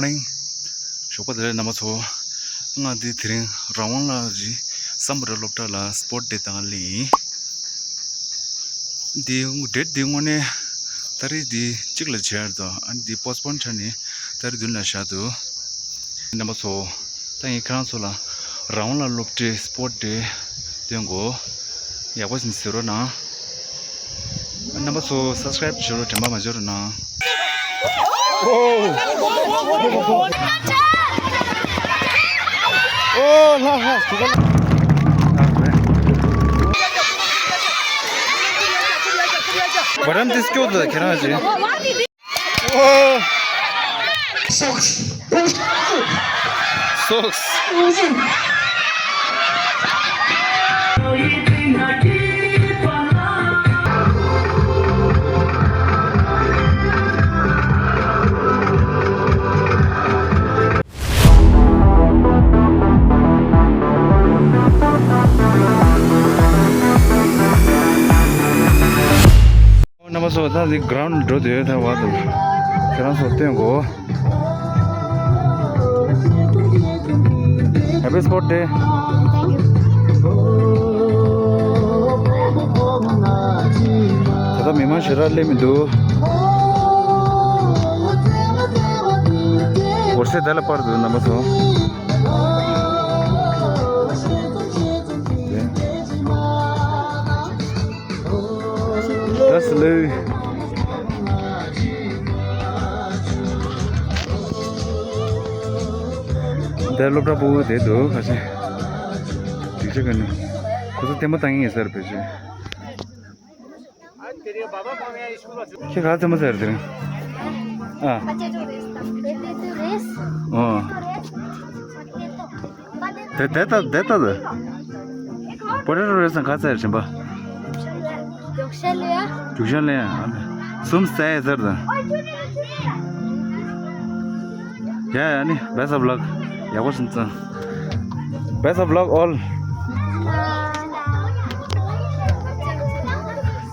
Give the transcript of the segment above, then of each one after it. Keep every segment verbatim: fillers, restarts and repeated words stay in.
Morning. ཞོགས་པ་བདེ་ལེགས་རྣམ་པ་ཚོ། ང་འདི་དེ་རིང་རང་དབང་ལ་རི་སམ་བྷོ་ཊ་སློབ་གྲྭ་ལ་སྤོར་ཊི་ཌེ་དང་ལེན་ཡིན། འདི་ཌེ་ཊི་འདི་དངོས་གནས་ད་རེས་འདི་གཅིག་ལ་བྱས་འདུག་ཨ་ནི་འདི་པོ་སི་པོན་ཆགས་ནས་ད་རེས་བདུན་ལ་བཞག་འདུག་རྣམ་པ་ཚོ། ད་ངས་ཁྱེད་རང་ཚོ་ལ་རང་དབང་ལ་སློབ་གྲྭའི་སྤོར་ཊི་ཌེ་སྟོན་གོ། ཡག་པོ་ཞིག་གཟིགས་རོགས་གནང་། རྣམ་པ་ཚོ་སབ་སི་ཀ་རའིབ་བྱེད་རོགས། དྲན་པ་མ་བརྗེད་རོགས་གནང་། ཨོ། ཨོ་ལྷ་ལྷ། བ་རམ་ཏི་སྐྱོ་དུ་ཁྱེད་རང་ཅི། ཨོ། སོགས། སོགས། རྣམ་པ་ཚོ། ད་འདི་གྷི་རའུན་ཌི་འགྲོ་དུས་ད་བར་དུ་ཁྱེད་རང་ཚོ་སྟོན་གོ། Happy Sport Day. ད་ལྟ་མི་མང་ཞེ་དྲག་སླེབས་མི་འདུག་འོད་ཟེར་དེ་ལ་སྤར་འདུག་རྣམ་པ་ཚོ། ད་སླེབས། དེ་སློབ་གྲྭ་ཕྲུ་གུ་དེ་འདུག་ཁ་ཤས། སྒྲིག་ཆས་ག་ནས་ཁོ་ཚོ་ལྟད་མོ་བཏང་གི་ཡིན་ས་རེད། བེད་སྤྱོད། ཁྱེད་ག་ལ་ལྟད་མོ་བལྟས་རེད་དེ་རིང་། ཨ། ཨོ། དེ་དེ་ལྟ་དེ་ལྟ་དེ། པོ་ཊེ་ཊོ་རེ་སི་ནང་ག་ཚད་རེད་བྱིན་པ། རྒྱུག་ཤར་ལ་ཡ། རྒྱུག་ཤར་ལ་ཡ། གསུམ་བཙལ་ཡ་ཟེར་དང་། ཡ་ཡ་ནི་best of luck. ཡག་པོ་ཞིག་བཙལ། Best of luck all.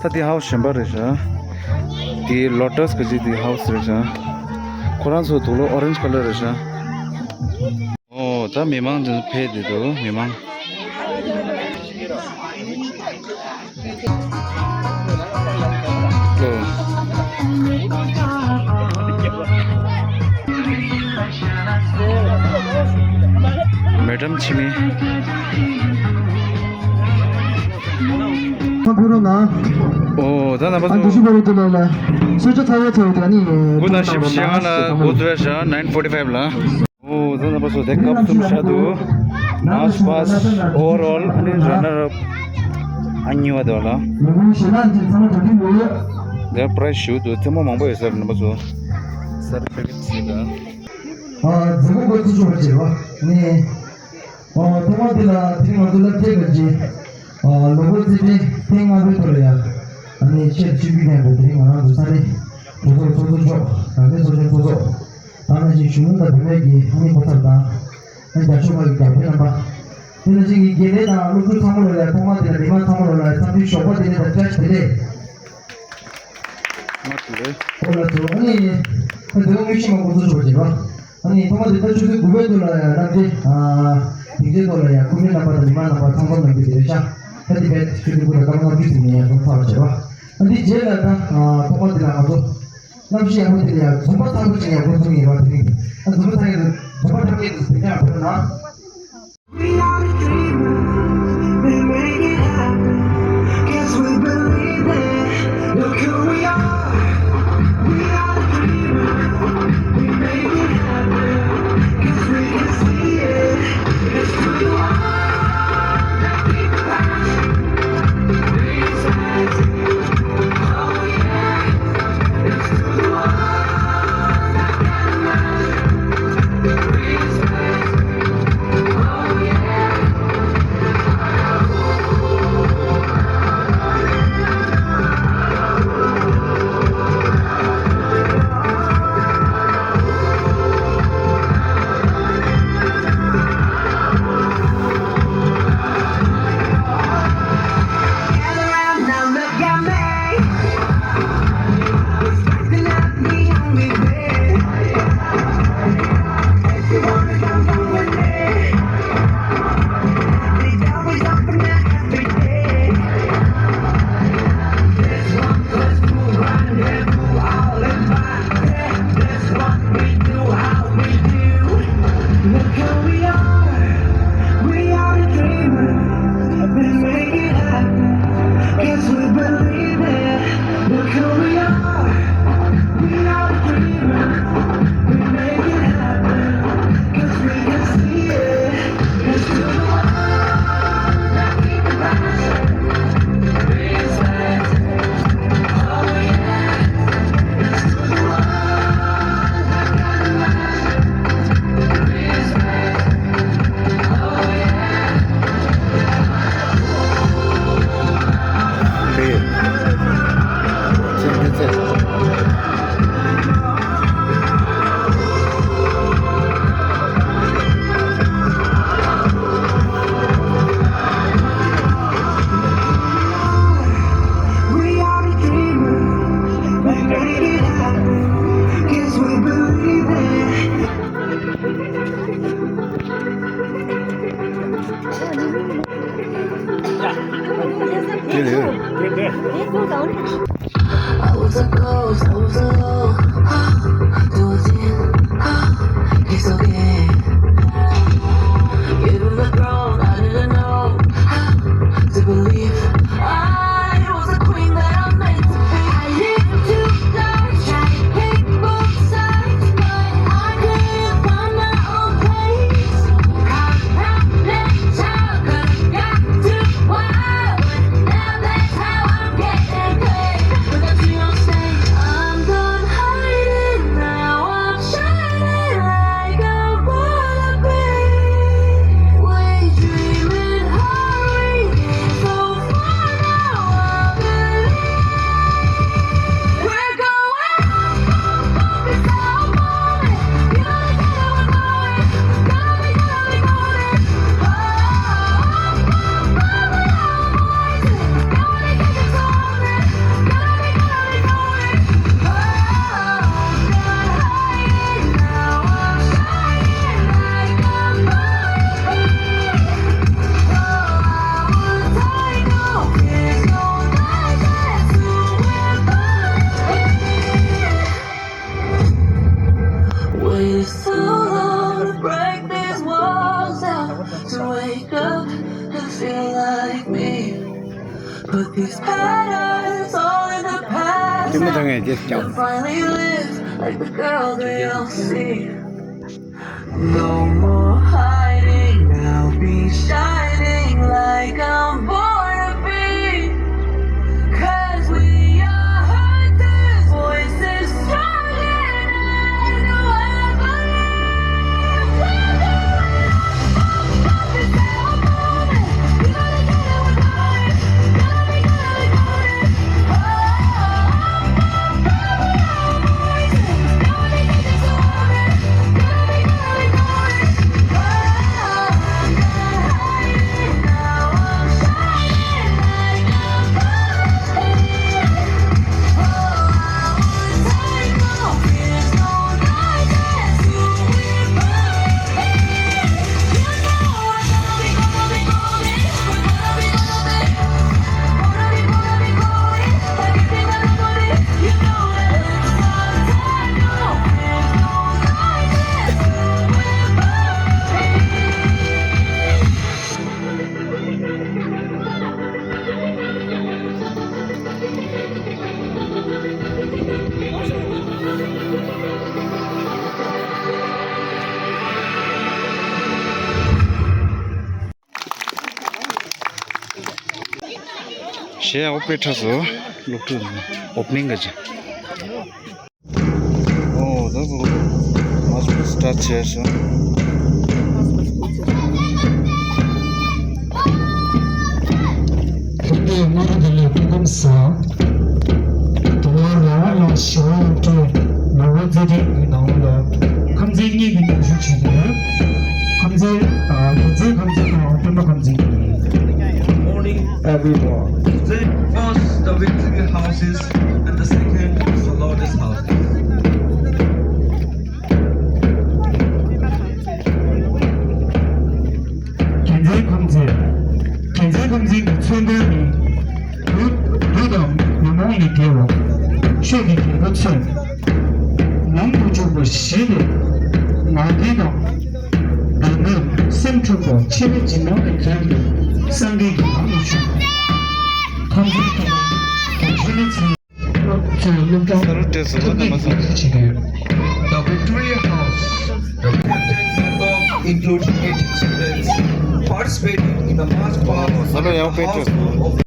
ད་དེ་ཧའུ་སི་གཞན་པ་རེད་ཤག་དེ་ལོ་ཊ་སི་གི་ཅིག་དེ་ཧའུ་སི་རེད་ཤག་ཁོ་རང་ཚོ་དུག་ལོག་ཨོ་རེན་ཇི་ཁ་ལར་རེད་ཤག་ཨོ། ད་མི་མང་འདི་ཕེབས་བསྡད་འདུག་མི་མང་། ཨོ། མེ་ཌམ་འཆི་མེད། ཨོ། ད་རྣམ་པ་ཚོ། སྐུ་ན་བཞི་བཅུ་ཞེ་ལྔ་ལ་འགོ་བཙུགས་ཤག nine forty five ལ། ཨོ། ད་རྣམ་པ་ཚོ་དེ་སྐབས་གསུམ་བཞག་འདུག March first overall ཨ་ནི་runner up ཨ་གཉིས་པ་དེ་བ་ལ། དེ་prize ཞུ་འདུག་རྩེད་མོ་མང་པོ་ཡོད་ས་རེད། རྣམ་པ་ཚོ་certificate ཞིག་དང་། ཨ། མཛད་སྒོ་འགོ་འཛུགས་ཞུ་བ་བྱེད་པ་ནི། ཨ། ཐོག་མ་དེ་ལ་དེ་རིང་ང་ཚོ་སློབ་གྲྭའི་གི་ཨ། ལོ་འཁོར་རྩེད་འགྲན་ཐེངས་ལྔ་པའི་ཐོག་ལ་ཡང་ཨ་ནི་ཆེད་བཅུ་བཞི་ནས་འགོ་དེ་རིང་ང་རང་ཚོ་ས་གནས་གྲོས་ཚོགས་ཚོགས་གཙོ་མཆོག་དང་ཐེངས་ཚོགས་ཆུང་ཚོགས་གཙོ། ད་ནང་བཞིན་གཞོན་ནུ་དང་བུད་མེད་ཀྱི་ཨ་ནི་ཕོ་གསར་དང་། ཨ། རྒྱ་ཤོག་པ་ཡི་རྒྱ་བོད་རྣམ་པ། དེ་ནང་བཞིན་གྱི་དགེ་ལས་དང་སློབ་ཕྲུག་ཚང་མ་ལོ་ལ་ཐོག་མ་དེ་ལ་མི་མང་ཚང་མ་ལོ་ལ་འཚམས་འདྲི་ཞོགས་པ་དེ་ནས་དང་བཀྲ་ཤིས་བདེ་ལེགས། ང་དེ་རེད། ཁོ་ལ་ཚོ་ཨ་ནི་ཁོ་དེ་ལ་དངོས་གཞི་མ་འགོ་ཚུགས་ཆོག་པ་བྱེད་པ། ཨ་ནི་ཐོག་མ་དེ་ལྟར་ཆུ་ཚོད་དགུ་པའི་ཐོག་ལ་ཡང་གནམ་བདེ། ཨ། དེང་ཚེ་ཐོག་ལ་ཡང་ཁོ་མོའི་རྣམ་པ་དང་མི་མང་རྣམ་པ་ཚང་མ་ནང་གི་དེ་རེད་ཤག་ད་དེ་བས་ཆུ་ཚོད་དགུ་དང་སྐར་མ་ལྔ་བཅུ་ཟིན་ནས་ཡང་ཚང་ཚར་བ་བྱེད་པ། ཨ་འདི་རྗེས་ལ་ད་ཐོག་མ་དེ་ལ་ང་ཚོ། གནམ་གཤིས་ཡག་པོ་དེ་ལ་ཡང་འཛུམ་པ་ཚ་པོ་ཅིག་ཡག་པོ་འཐུང་ཡིན་པ་དེ་རིང་ཨ་འཛུམ་པ་ཚ་ཡིན་འཛུམ་པ་འཐུང་ཡིན་དུ་དེ་ཡང་བོད་ན། We are the dreamers, we make it happen. Guess we believe it. Look who we are. We are the dreamers, we make it happen. Guess we can see it. It's who you are. That keep the passion. Dreams rising. Oh yeah. I was a ghost, I was alone. Doing, it's okay. Given the throne, I didn't know to believe. I was a queen that I meant to be. I lived two lives, tried to pick both sides, but I couldn't find my own place. I promised I could have got to wild, but now that's how I'm getting paid. With a zero stage, I'm done hiding now. I'm shining like a wannabe. We dreaming hard, we get so far now, I believe. We're going up, up, up, it's our moment. You know they say that we're going, gonna be, gonna be going. Oh, up, up, up, up, up, up, up, up, up, Waited so long to break these walls down, to wake up and feel like me. Put these patterns all in the past. Can finally live like the girl they all see. No more hiding, I'll be shining like I'm born to be. 'Cause we are hunters, voices strong enough to ever live. We're going up, up, up, it's our moment. You gotta get it with mine. Gotta be, gotta be, gotta be. གཞས་ཨོ་པེ་ཁྲ་སོ་སློབ་ཕྲུག་ཨོ་པ་ནིང་ག་ཅི། ཨོ་ད་སོ་མ་སུ་སི་ཊར་ཆེ་ཤ། དེ་འདྲའི་དམངས་ཀྱི་ལས་དཔོན་ཁམས་བཟང་། དེ་ལ་ལ་ལ་ཞེ་བ་ཡོད་དུས་ནོར་བུ་རྩེ་གྲས་ཀྱི་ནང་ལ་ཁམས་ཚན་གཉིས་ཀྱི་མཉམ་ཞུགས་བྱེད་ཀྱི་ཡོད། ཁམས་ཚན། ཨ། རྒྱལ་རྩེ་ཁམས་ཚན་དང་སྟོན་པ་ཁམས་ཚན་གཉིས། Morning, everyone. Today, first the victory houses and the second the Lotus houses. རྒྱལ་རྩེ་ཁམས་ཚན། རྒྱལ་རྩེ་ཁམས་ཚན་གྱི་མཚོན་དོན་ནི། རྒྱུ། རྒྱུ་དང་ཉོན་མོངས་ལས་བརྒལ་བ། ཆོས་ཀྱི་རྒྱལ་པོ་མཚོན། ནང་དུ་འཇུག་པ་བཞི་ལས། ངག་འཁྱལ་དང་། འདོད་མོས། སེམས་འཁྲུགས་པ། འཆི་བའི་འཇིགས་སྣང་ལས་བརྒལ་ཏེ་སངས་རྒྱས་ཀྱི་ལམ་ལ་ཞུགས། ཁམས་ཚན་གྱི་རྒྱལ་ཆེན་ནི་ཚེ། ཚོས་སློབ་གྲྭ་ས་རུ་ཏྲེ་སུ་ལོ་ནི་མ་སོང་། བྱེད་ཀྱི་ཡོད། The victory house, the captain member, including eighteen students, participating in the march past the household of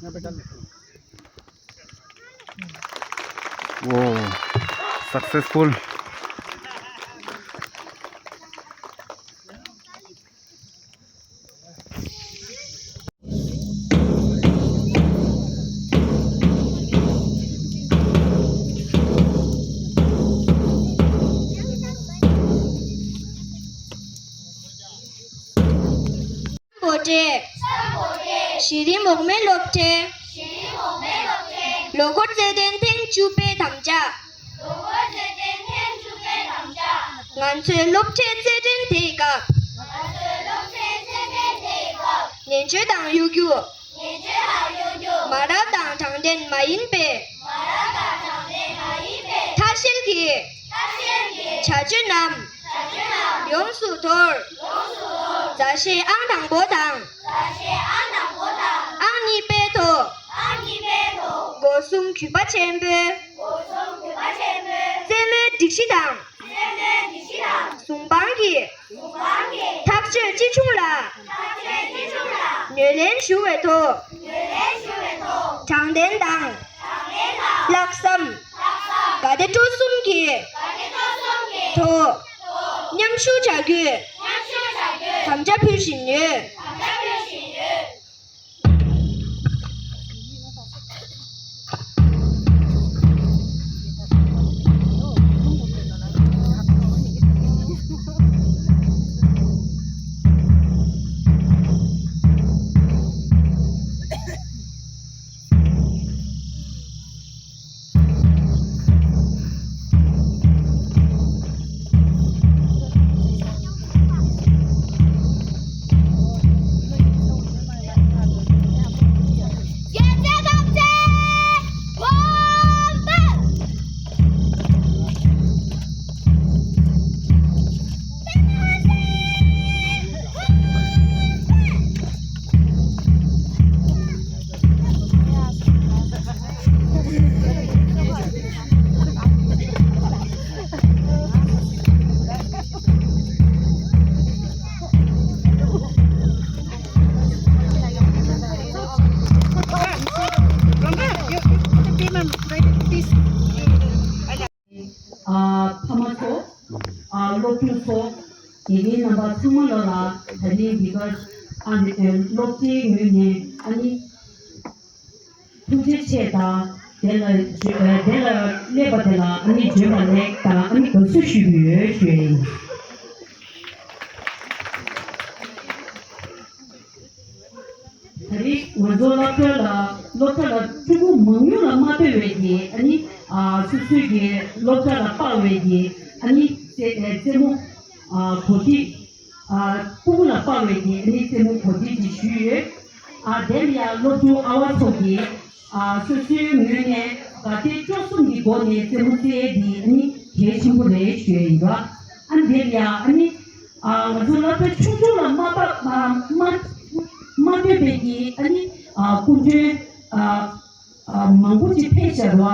Wow, successful. སམ་བྷོ་ཊ། གཞི་རིམ་འོག་མའི་སློབ་གྲྭའི་ལོ་འཁོར་རྩེད་འགྲན་ཐེངས་བཅུ་པའི་དམ་བཅའ། ང་ཚོའི་སློབ་གྲྭའི་རྩེད་འགྲན་དེའི་སྐབས། ནན་བརྗོད་དང་གཡོ་སྒྱུ། མ་རབས་དང་དྲང་བདེན་མ་ཡིན་པའི། ཐ་ཤལ་གྱི་བྱ་སྤྱོད་རྣམས་ཡོངས་སུ་དོར། མཛའ་བཤེས་ཨང་དང་པོ་དང་ཨང་གཉིས་པའི་ཐོག་སྒོ་གསུམ་གུས་པ་ཆེན་པོས་རྩེད་མོའི་སྒྲིག་གཞི་དང་། གཟུངས་འབངས་ཀྱི་ཐག་གཅོད་ཅི་བྱུང་ལ་ངོས་ལེན་ཞུ་བའི་ཐོག་དྲང་བདེན་དང་། ལྷག་བསམ། དགའ་བདེ་སྤྲོ་གསུམ་གྱི་ཐོག་མཉམ་ཞུགས་བྱ་རྒྱུའི་དམ་བཅའ་ཕུལ་བཞིན་ཡོད། ཨ་ཕ་མ་ཚོ། ཨ་སློབ་ཕྲུག་ཚོ། དགེ་རྒན་རྣམ་པ་ཚང་མ་ལོ་ལ་ད་རིང་འདི་གར་ཨ་ནི་སློབ་གྲྭའི་ངོས་ནས་ཨ་ནི་ཐུགས་རྗེ་ཆེ་དང་། དེ་ལ་བརྗོད་དེ་ལ་སླེབས་པ་དེ་ལ་ཨ་ནི་བརྗོད་པ་ལེགས་དང་ཨ་ནི་དགའ་བསུ་ཞུས་ཡོད་ཞུ་ཡིན། ད་རེས་ང་ཚོ་སློབ་གྲྭ་ལ་སློབ་གྲྭ་ལ་ཕྲུ་གུ་མང་ཉུང་ལ་མ་ལྟོས་པའི་གི་ཨ་ནི་ཨ་སོ་སོའི་གི་སློབ་གྲྭ་ལ་དཔག་པའི་གི་ཨ་ནི་རྩེད་རྩེད་མོ་ཨ་གོ་སྒྲིག་ཨ་ཕྲུ་གུ་ལ་དཔག་པའི་གི་ཨ་ནི་རྩེད་མོ་གོ་སྒྲིག་ཅིག་ཞུས་ཡོད། ཨ་དེ་ལ་ཡང་སློབ་ཕྲུག་ཨ་བ་ཚོ་གི་ཨ་སོ་སོའི་ངོས་ནས་དགའ་དད་སྤྲོ་གསུམ་གྱི་སྒོ་ནས་རྩེད་མོ་རྩེ་འདི་ཨ་ནི་གལ་ཆེན་པོ་རེད་ཞུ་ཡ་ཡིན་པ། ཨ་དེ་ལ་ཡང་ཨ་ནི་ཨ་ང་ཚོ་སློབ་གྲྭ་ཆུང་ཆུང་ལ་མ་བབས་མ་མ་མ་ལྟོས་པའི་གི་ཨ་ནི་ཨ་སྐུ་མགྲོན་ཨ་ཨ་མང་པོ་ཅིག་ཕེབས་བཞག་རོ། ཨ་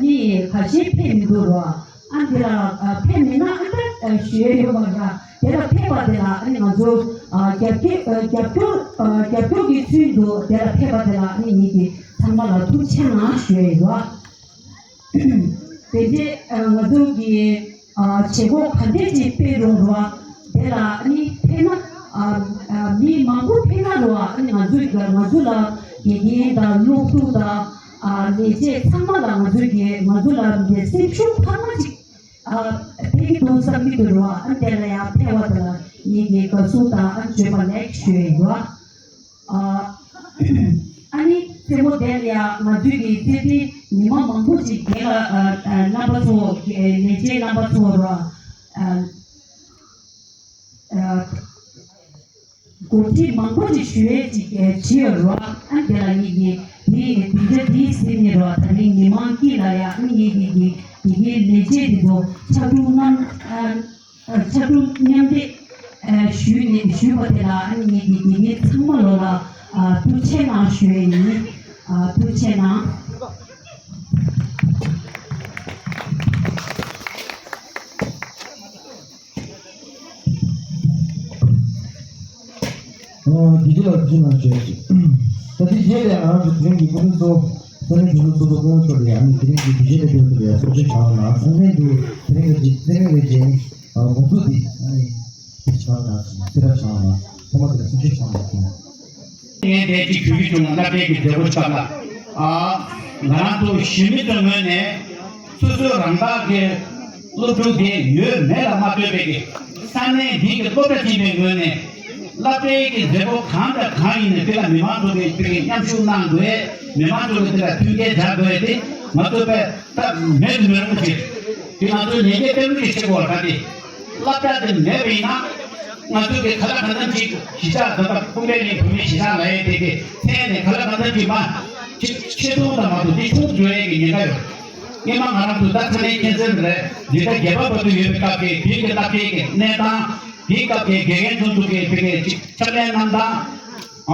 ནི་ཁ་ཤས་ཕེབས་མི་འདུག་རོ། ཨ་དེ་ལ་ཨ་ཕེབས་མེད་ན་ཨ་ད་ཞུ་ཡ་ཡོད་མ་རེད། དེ་ལ་ཕེབས་པ་དེ་ལ་ཨ་ནི་ང་ཚོ་ཨ་རྒྱབ་སྐྱོར་ཨ་རྒྱབ་སྐྱོར་ཨ་རྒྱབ་སྐྱོར་གྱི་ཚུལ་དུ་དེ་ལ་ཕེབས་པ་དེ་ལ་ཨ་ནི་ངེད་ཀྱིས་ཚང་མ་ལ་ཐུགས་རྗེ་གནང་ཞུ་ཡ་ཡོད་རོ། དེ་རྗེས་ང་ཚོ་གི་བྱེད་སྒོ་ག་འདྲས་ཅིག་སྤེལ་རུང་རོ། དེ་ལ་ནི་ཕེབས་ན་མི་མང་པོ་ཕེབས་ན་རོ། ང་ཚོ་ང་ཚོ་ལ་དགེ་རྒན་དང་སློབ་ཕྲུག་དང་ལས་བྱེད་ཚང་མ་ལ་ང་ཚོ་གི་ང་ཚོ་ལ་སེམས་ཤུགས་འཕར་མ་ཅིག་ཕེབས་ཀྱི་འདུག་བསམ་གྱི་འདུག་རོ། དེ་ལ་ཡང་ཕེབས་པ་དེ་ལ་ངེད་ཀྱི་དགའ་བསུ་དང་བརྗོད་པ་ལེགས་ཞུ་ཡ་ཡིན་རོ། ཨ་ཨ་ནི་རྩེད་མོ་དེ་ལ་ཡང་ང་ཚོའི་གི་རྩེད་འགྲན་ཉི་མ་མང་པོ་ཅིག་རྒན་ལགས་ཨ་ཨ་རྣམ་པ་ཚོ་གི་ལས་བྱེད་རྣམ་པ་ཚོ་ར་ཨ་ཨ་གོ་སྒྲིག་མང་པོ་ཅིག་ཞུ་ཡས་ཅིག་བྱས་ཡོད་ར། ཨ་དེ་ལ་ངེད་ཀྱི་དེ་དེ་འདྲ་དེ་ཟེར་ནས་ར། ད་རིང་ཉི་མ་དཀྱིལ་ལ་ཡང་ཨ་ངེད་ཀྱི་གི་དེ་གའི་ལས་བྱེད་དེ་ཚོ་ཕྱག་དྲུག་རྣམ་ཨ། ཕྱག་དྲུག་མཉམ་འདེགས་ཞུས་ནས་ཞུས་པ་དེ་ལ་ངེད་ཀྱི་དགེ་རྒན་ཚང་མ་ལོ་ལ་ཐུགས་རྗེ་གནང་ཞུ་ཡས་ཡིན། ཐུགས་རྗེ་གནང་། ཨ་དགེ་རྒན་ལགས་ཐུགས་རྗེ་གནང་ཞུ་ཡས་ཡིན། ད་དེ་ རྗེས་ལ་ང་རང་ཚོ་དེ་རིང་གི་སྐུ་མགྲོན་གཙོ་བོ་ས་གནས་གཞོན་ནུ་གཙོ་བོ་སྐུ་ངོ་མཆོག་ལ་ཡང་དེ་རིང་གི་དུས་ཆེན་ལ་ཕེབས་ཐུབ་པའི་ཐུགས་རྗེ་ཆེ་གནང་། ཚང་མས་དུ་དེ་རིང་གི་དེ་རིང་གི་རྗེས་དགོངས་ཚུལ་འདི་ཨ་ནི་དེ་ཆགས་ན་སེ་ར་ཆགས་ན་ཚང་མ་དེ་ལ་ཐུགས་རྗེ་ཆེ་གནང་། ངས་འདས་ཀྱི་གུས་གུས་བྱུང་བ་སློབ་གྲྭའི་གི་མཛད་སྒོ་ཆགས་ལ། ཨ། ང་རང་ཚོ་གཞོན་ནུ་ཚོའི་ངོས་ནས་སོ་སོའི་རང་བདག་གི་སློབ་ཕྲུག་དེ་ཡོད་མེད་ལ་མ་ལྟོས་པའི་གི་ས་གནས་འདི་གི་སློབ་གྲྭ་ཆེན་པོའི་ངོས་ནས་སློབ་གྲྭའི་གི་མཛད་སྒོ་གང་དང་གང་ཡིན་ནའི་དེ་ལ་མི་མང་ཚོ་གི་དེ་གི་མཉམ་ཞུགས་གནང་དགོས། མི་མང་ཚོ་གི་དེ་ལ་མཐུན་རྐྱེན་སྦྱར་དགོས་ཏེ་ང་ཚོ་པས་ད་མེད་དུ་མི་རུང་ཞིག་དེ་ང་ཚོའི་ལས་འགན་ལྟ་བུ་ཞིག་བྱེད་དགོས་པ་དེ། སློབ་གྲྭ་དེ་མེད་པ་ཡིན་ན། ང་ཚོ་གི་ག་ལ་གང་འཚམ་ཅིག་གཞིས་ཆགས་ད་ལྟ་ཀུན་ཕན་གླིང་བོད་མིའི་གཞིས་ཆགས་ལབ་ཡས་དེ་གི་མཚན་ནས་ག་ལ་གང་འཚམ་ཅིག་མ་ཆེ་ཆེ་མཐོང་དང་མ་གཏོགས་དེ་ཆུང་འགྲོ་ཡས་ཀྱི་ཉེན་ཁ་ཡོད། སྔོན་མ་ང་རང་ཚོ་ད་ཚ་ནའི་ཁྱད་མཚར་རེད། འདི་ལྟར་རྒྱལ་བ་བར་དུ་ཡོད་པའི་སྐབས་ཀྱི་དེའི་གི་སློབ་གྲྭའི་གི་གནས་སྟངས། དེའི་སྐབས་ཀྱི་དགེ་རྒན་ཚོ་ཚོ་གི་དེ་གི་ཅིག་ཕྱག་ལས་གནང་སྟངས།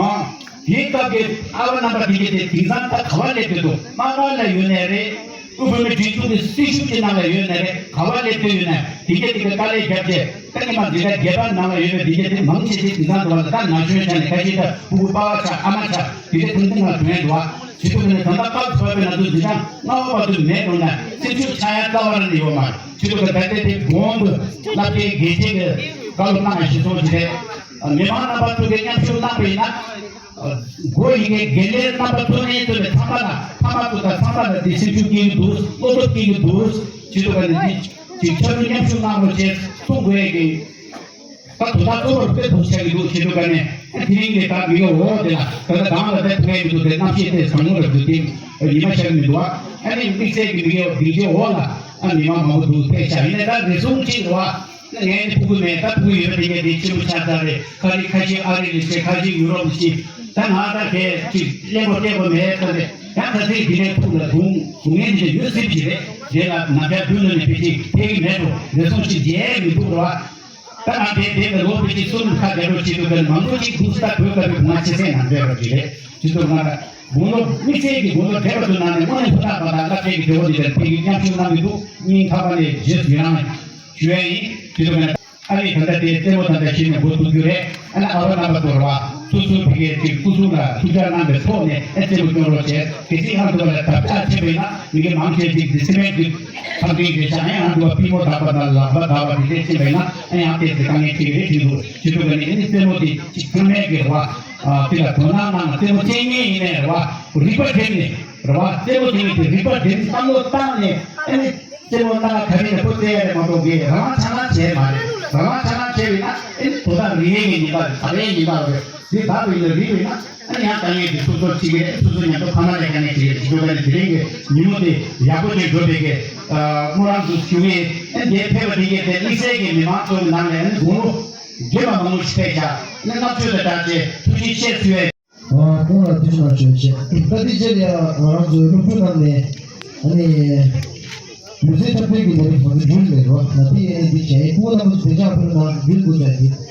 ཨང་། དེའི་སྐབས་ཀྱི་ཨ་བ་རྣམ་པ་དེ་གི་དེ་དེང་སང་ད་ག་བ་སླེབས་ཡོད་འདུག་དམག་སྒར་ལ་ཡོད་ནའི་རེད། དབུས་བོད་མིའི་སྒྲིག་འཛུགས་ཀྱི་སྲི་ཞུ་ཅིག་ནང་ལ་ཡོད་ནའི་རེད། ག་བ་སླེབས་ཡོད་ནའི་དེ་གི་དེ་གི་དཀའ་ལས་བརྒྱབ་རྗེས་ད་ཉི་མ་འདི་འདྲ་རྒྱལ་བ་ནང་ལ་ཡོད་པའི་དེ་གི་དེ་མང་ཆེ་ཆེ་དེང་སང་འདུག་བ། ད་ན་གཞོན་ཆ་ནས་ཁ་ཤས་ད་ཕྲུ་གུ་པ་ཕ་ཆགས་ཨ་མ་ཆགས་དེ་གི་དེང་དེང་ལ་བྱུང་ཡོད་འདུག་བ། བྱེད་ཐུབ་ནས་ད་ལྟ་སྐབས་སུ་བབས་པའི་ང་ཚོ་འཛིན་གྲྭ་ལྔ་པ་བར་དུ་མེད་འགྲོ་ན་སྲི་ཞུ་ཆགས་ཡ་རྩ་བ་རང་ནས་ཡོད་མ་རེད། བྱེད་ཐུབ་ཀྱི་ད་ལྟའི་དེ་གོང་དུ་སློབ་གྲྭའི་དགེ་ཆེ་གི་བཀའ་སློབ་གནང་བ་གཞིར་བཟུང་བྱས་ཏེ། མི་མང་རྣམ་པ་ཚོ་གིས་མཉམ་ཞུགས་གནང་བ་ཡིན་ན། སྒོ་ཡི་གེ་དགེ་ལས་རྣམ་པ་ཚོ་ནས་ཚོ་ནས་ཚང་མ་ལ་ཕ་མ་ཚོ་དང་ཚང་མ་ལ་དེ་སེམས་ཤུགས་སྐྱེ་གི་འདུག་སློབ་སྟོབས་སྐྱེ་གི་འདུག་བྱེད་ཐུབ་པ་ནི་དེ་ཅིག་ཆ་རུ་མཉམ་ཞུགས་གནང་རོགས་ཞེས་གསུང་དགོས་ཡ་གི། ད་དོ་བདག་གཙོ་བོར་དཔེ་ཐུགས་ཆགས་ཀྱི་འདུག་བྱེད་དུས་ཀ་ནས་དེ་རིང་གི་ད་མི་གའི་འོག་དེ་ལ་ད་ལྟ་གང་ལ་ད་ཐུག་ཡས་མི་འདུག་དེ་རྣམ་ཤེས་དེ་བཟང་མོ་ར་འདུག་དེ་ཉི་མ་ཤར་མི་འདུག་ཨ་ནི་དམིགས་བསལ་གྱི་མི་གའི་འོག་སྡིངས་ཆའི་འོག་ལ་ཨ་མི་མང་མང་པོ་འདུག་ཕེབས་ཤག་ཡིན་ནའི་ད་རེ་ཟུང་གཅིག་རེད་བ། ངས་ནི་ཕྲུ་གུ་མེད་ད་ཕྲུ་གུ་ཡོད་པ་དེ་གས་དེ་ཆེན་པོ་ཆགས་ཚར་རེད། ཁ་རི་ཁ་ཤས་ཨ་རི་ལ་ཆེ་ཁ་ཤས་ཡུ་རོབ་ལ་ཆེ། ད་ང་ད་གས་ཅིག་ཀླད་ཀོར་ཀླད་ཀོར་མེད་ད་རེད། ཡང་ཁ་སང་དེ་ནས་ཐུག་ལ་དུང་དུང་ངན་དེ་ཡོད་སྲིད་ཀྱི་རེད། དེ་ལ་ནམ་ཞག་རྒྱུན་ལ་ནས་ཕལ་ཆེར་ཕེབས་ཀྱི་མེད་འགྲོ། རེ་ཟུང་ཅིག་མཇལ་མི་འདུག་རོ། ད་ང་དེ་དེ་ལ་ལོ་ཕལ་ཆེར་གསུམ་ཁ་བརྒྱབ་རོགས་བྱེད་དུས་ཀ་ནས་མང་པོ་ཅིག་འདུག་ད་བོད་ཁ་བའི་གུང་ང་ཆེ་སེང་ནང་བསྡད་པ་ཅིག་རེད། དེ་ཚོ་ང་དགུང་ལོ་དམིགས་བསལ་གྱི་དགུང་ལོ་བགྲེས་པ་ཚོ་ནང་ནས་དངོས་གནས་ཧུར་ཐག་པ་དང་སློབ་གྲྭའི་གི་འབྲེལ་བ་འདི་ལ་ཕེབས་ཀྱི་མཉམ་ཞུགས་གནང་གི་འདུག་སྙིང་ཐག་པ་ནས་རྗེས་སུ་ཡི་རང་ཞུ་ཡ་ཡིན། དེ་ཚོ་ང་ཨ་རིའི་ད་ལྟ་དེ་རྩེད་མོ་ད་ལྟ་གཞི་ནས་འགོ་བཙུགས་རྒྱུ་རེད། ཨ་ནི་ཨ་བ་རྣམ་པ་ཚོར་བ་སོ་སོའི་ཕ་གིའི་ཅིག་སྐུ་གཟུགས་ལ་ཐུགས་ཅག་གནང་པའི་ཐོག་ནས་ཨ་རྩེད་མོ་སྐྱོན་རོགས་བྱས། གལ་སྲིད་ཨ་འདུ་བ་ལ་བརྡབ་ཆག་ཕྱིན་པ་ཡིན་ན་མི་གི་མང་ཆེ་ཅིག་འདི་སི་མེན་གྱི་ཁང་ཁྲིའི་རེད་ཤག་ཨ་ཡང་འདུ་བ་པུས་མོ་འདག་པ་དང་ལག་པ་འདག་པ་དེ་འདྲས་ཕྱིན་པ་ཡིན་ན་ཨ་ཡང་ཏོག་ཙམ་དཀའ་ངལ་འཕྲད་ཀྱི་རེད་དྲན་འདུག་བྱེད་ཐུབ་པ་ནི་ཨ་ནི་རྩེད་མོ་དེ་ཅིག་ཚང་མས་ཀྱི་རེད་བ། དེ་ལ་དོ་སྣང་གནང་རྩེད་མོ་རྩེད་མཁན་ཡིན་ནའི་རེད་བ། རིག་པ་སྒྲིམ་ནས་རེད་བ། རྩེད་མོ་རྩེ་མཁན་དེ་རིག་པ་སྒྲིམ་བསམ་བློ་བཏང་ནས་ཨ་ནི། རྩེད་མོ་སྣ་ཁ་ག་རེ་ནས་ཕོ་རྩེ་ཡ་རེད་མ་གཏོགས་ཀྱི་རང་དབང་ཆ་ཚང་བྱས་མ་རེད། རང་དབང་ཆ་ཚང་བྱས་པས་ན་ཨེ་ནི་དོ་བདག་རིག་གནས་ཀྱི་ཉེན་ཁ་རེད། ས་རའི་ཉེན་ཁ་རེད། དེ་བདག་པའི་ལ་རིག་པས་ན་ཨ་ནི་ཡང་དཀའ་ངལ་དེ་སོ་སོར་འཁྲིད་ཀྱི་རེད། སོ་སོ་མཉམ་དུ་ཕ་མ་ལ་དཀའ་ངལ་འཁྲིད་ཀྱི་རེད། དེ་ཚོ་ག་ནས་དེ་རིང་གི་ཉིན་མོ་དེ་ཡག་པོ་ཅིག་འགྲུབ་པའི་གི་སྨོན་ལམ་དུ་ཞུ་གི་ཡིན། ཨེ་འདིར་ཕེབས་པ་དེ་གས་དེ་དམིགས་བསལ་གྱི་མི་མང་ཚོའི་ནང་ནས་ཨེ་ནི་དགུང་ལོ་རྒས་པ་མང་པོ་ཞིག་ཕེབས་ཤག་ཨེ་ནི་བསྔགས་བརྗོད་དང་སྦྲགས་ཏེ་ཐུགས་རྗེ་ཆེ་ཞུ་ཡས། ཨ་ཁོང་ལ་ཐུགས་རྗེ་གནང་ཞུ་ཆེ། ད་དེ་རྗེས་ལ་ཡང་ང་རང་ཚོའི་སློབ་ཕྲུག་རྣམས་ནས་ཨ་ནི་ལུས་རྩལ་འཁྲབ་སྟོན་གྱི་ལས་རིམ་ཁོང་ཚོ་བརྒྱུད་ལས་རོགས་ན་དེ་ཡིན་ན་འདི་བྱས་ཁོང་རྣམ་པ་ཚོ་བདེ་འཇགས་ཕུལ་ན་བརྒྱུད་དགོས་ཟེར་གྱི།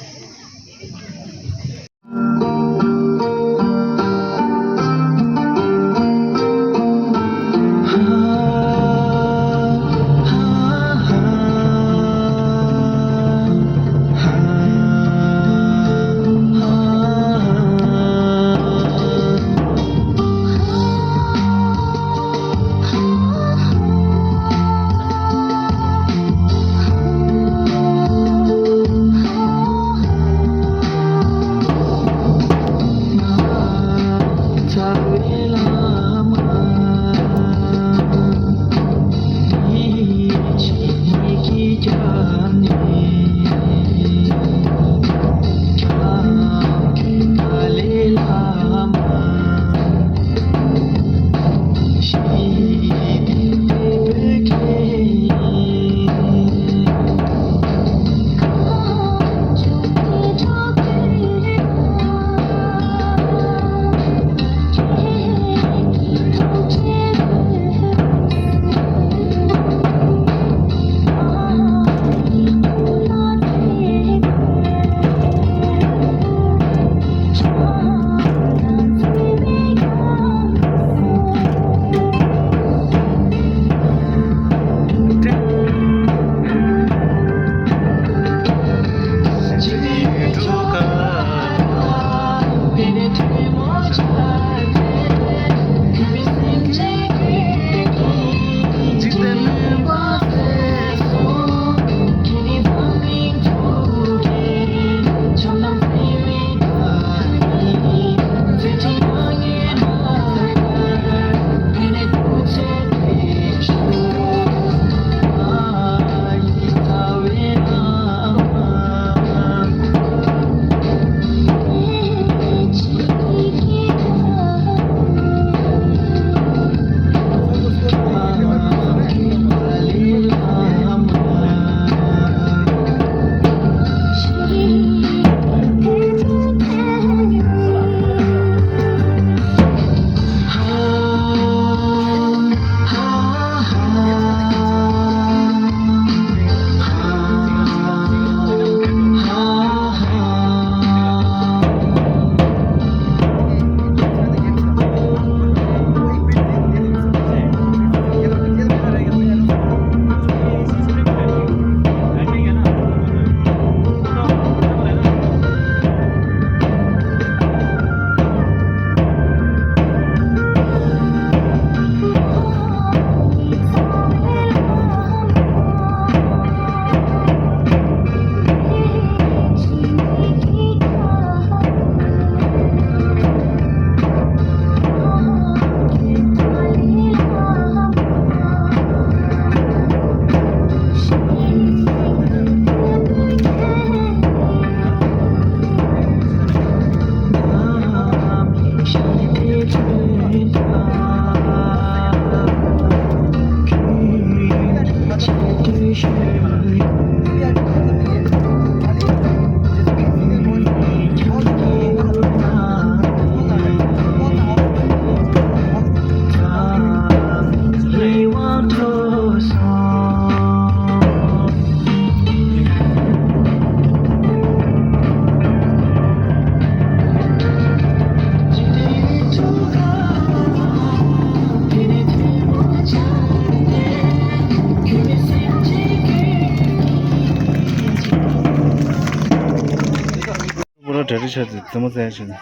གྲ་སྒྲིག་བྱས་ཏེ་རྩེད་མོ་རྩེ་ཡ་བྱས་ནས།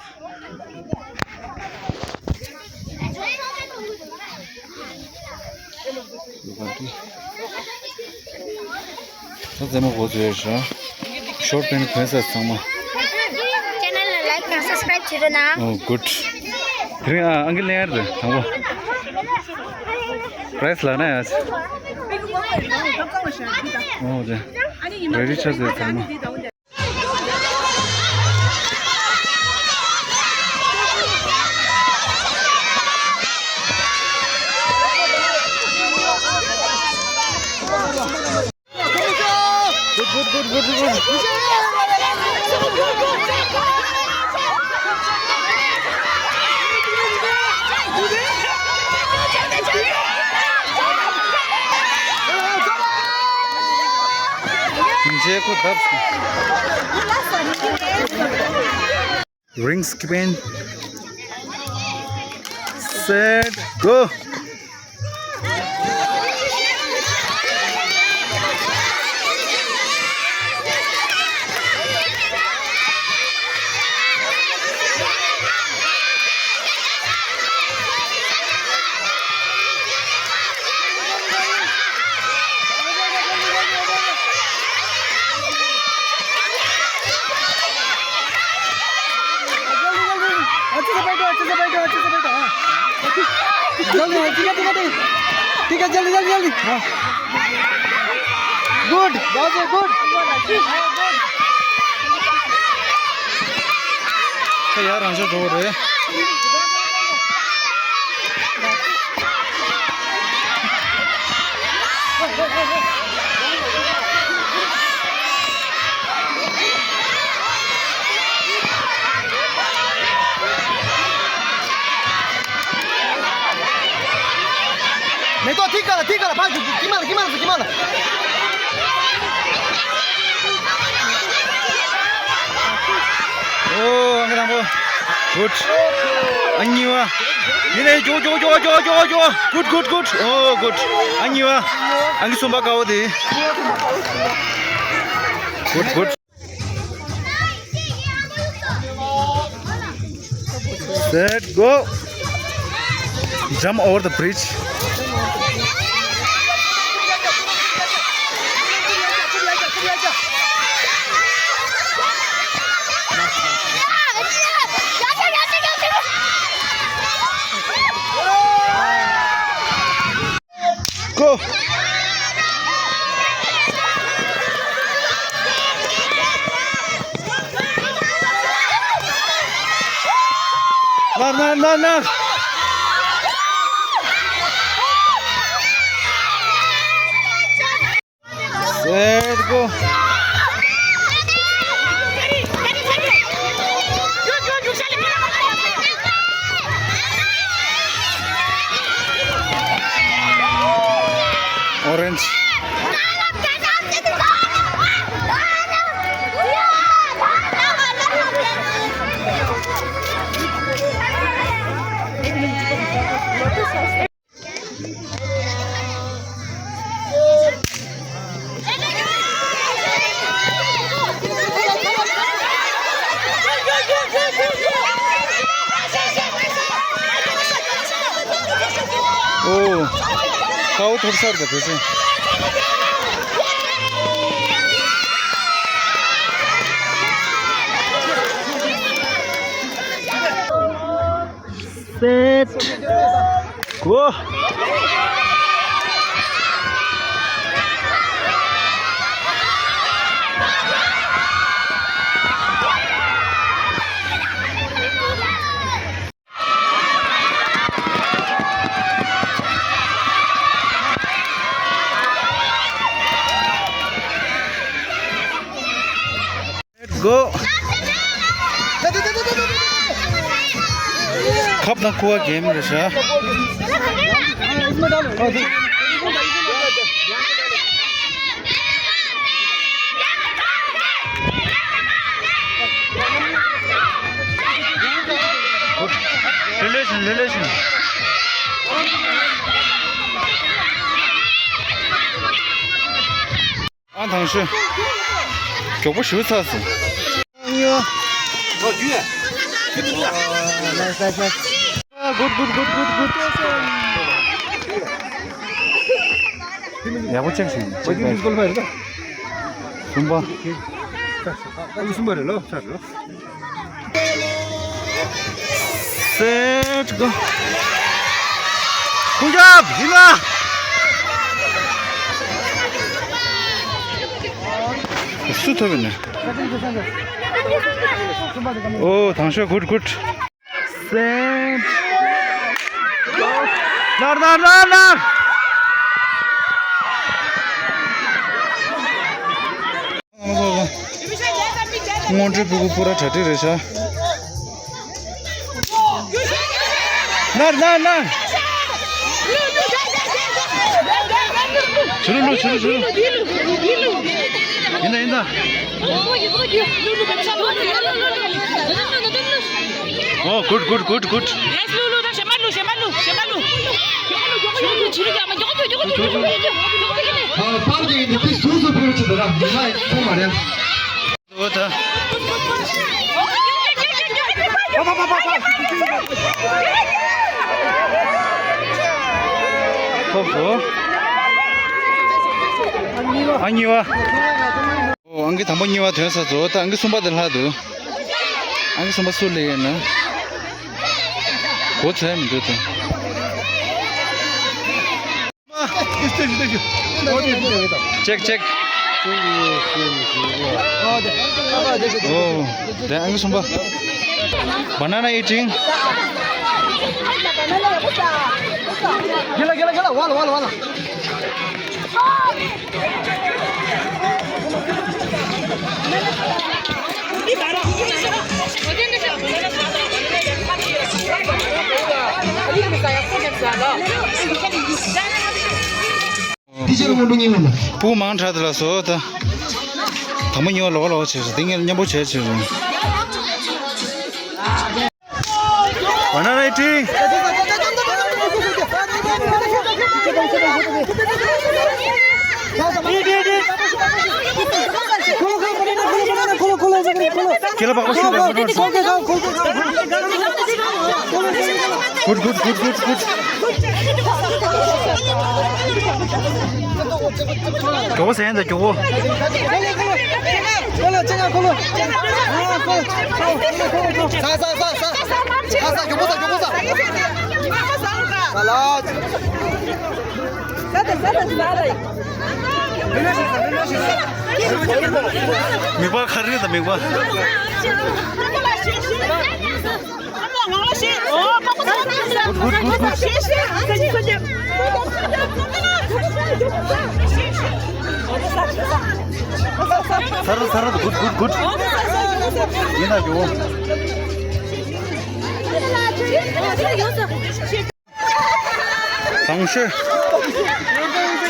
ད་རྩེད་མོ་འགོ་བཙུགས་ཡོད་ཤག་ཤོར་ཕན་ཕན་ས་ཚང་མ། Channel ལ་like དང་subscribe བྱེད་རོགས་གནང་། ཨོ་good། དེ་རིང་ཨ་ཨང་ཀི་ལེན་ཡར་དུ་དང་པོ། prize ལག་ན་ཡ། ཨོ་དེ། རེ་རེ་ཆ་ཚང་མ། Ring spin. Set, go. अच्छे से बैठो, अच्छे से बैठो, अच्छे से बैठो, हाँ। जल्दी, ठीक है, ठीक है, ठीक है। ठीक है, जल्दी, जल्दी, जल्दी। हाँ। Good, बहुत ही good। यार, हमसे जोर है। མེ་ཏོག་ཐིག་ག་ལ་ཐིག་ག་ལ་ཕར་ཁྱིམ་མ་ལ་ཁྱིམ་མ་ལ་ཁྱིམ་མ་ལ། ཨོ་ཨང་ཀི་དང་པོ། good། ཨང་གཉིས་པ། ཡིན་ནའི་ཇོ་ཇོ། good good good། ཨོ་good། ཨང་གཉིས་པ། ཨང་ཀི་གསུམ་པ་དཀར་པོ་དེ། good good། Set, go. Jump over the bridge. Go. No, no, no, no. Set, go. Orange. ཨོ། ཁའོ་ཐོབ་སར་ད་བེ་ཅིང་། Set, go. Go. ཁབ་དང་ཁུ་བ་གེམ་རེད་ཤག Relation, relation. ཨ་ཐང་ཤོད། མགྱོགས་པོ་ཞུ་ཚར་སོང་། Good, good, good, good, good. ཡག་པོ་ཅིག་བྱུང་། གསུམ་པ། གསུམ་པ་རེད་ལོ། ས་རེད་ལོ། Set, go. Good job, ཡིན་ལ། སུ་ཐོབ་ཡིན་ན། ཨོ། དང་ཤོས། Good, good. Set. ལར་ལར་ལར་ལར། སྔོན་འགྲོའི་ཕྲུ་གུ་པུ་ར་གྲ་སྒྲིག་རེད་ཤག་ལར་ལར་ལར། ཕྱི་ལོགས་ལོག་ཕྱི་ལོགས་ཕྱི་ལོགས། ཡིན་ད་ཡིན་ད། Oh, good, good, good, good. Nice, ལུ་ལུ་ད་གཞན་པ་ལུ་གཞན་པ་ལུ་གཞན་པ་ལུ། ཕར་གྱི་ཡིན་དེ་སུ་སུ་ཕེབས་ཀྱི་འདུག་ར། མི་མ་ཡིན་ཐུག་མ་རེད། འོ་ད། ཐོབ་སོ། ཨ་གཉིས་པ། ཨོ། ཨང་ཀི་དང་པོ་གཉིས་པ་ཐོན་ས་ཚོ། ད་ཨང་ཀི་གསུམ་པ་དེ་ལྷག་འདུག་ཨང་ཀི་གསུམ་པ་སུ་སླེབས་ཡོད་ན། གོ་ཚོད་མི་འདུག་ད། ཅེག་ཅེག་ཨོ། དེ་ཨང་ཀི་གསུམ་པ། Banana eating. ག་ལ་ག་ལ་ག་ལ། ཝ་ལ་ཝ་ལ་ཝ་ལ། དེ་ཕྱིར་སྔོན་འགྲོ་གཉིས་མིན་ལ། སྤུ་གུ་མང་དྲགས་དེ་ལ་སོ་ད། དང་པོ་གཉིས་པ་ལོག་ལོག་བྱས་སོ། དེ་ངས་མཉམ་པོ་བྱས་བྱས་རུང་། Banana eating. Good, good, good, good, good. མགྱོགས་པོ་ཟ་ཡིན་ད། མགྱོགས་པོ། ཁོ་ལོ་ཁོ་ལོ། ཁོ་ལོ་ཁོ་ལོ། ཁོ་ལོ་ཁོ་ལོ། ཁོ་ལོ་ཁོ་ལོ། ཟ་ཟ་ཟ་ཟ། ཟ་ཟ། མགྱོགས་པོ་ཟ། མགྱོགས་པོ་ཟ། ཟ་ལ། ཟ་ད་ཟ་ད་ཟ་ལ། མིག་པ་ག་རེ་ད་མིག་པ། ཚར་ཚར། Good, good, good. ཡིན་ན་ཡོ། དང་ཤོས།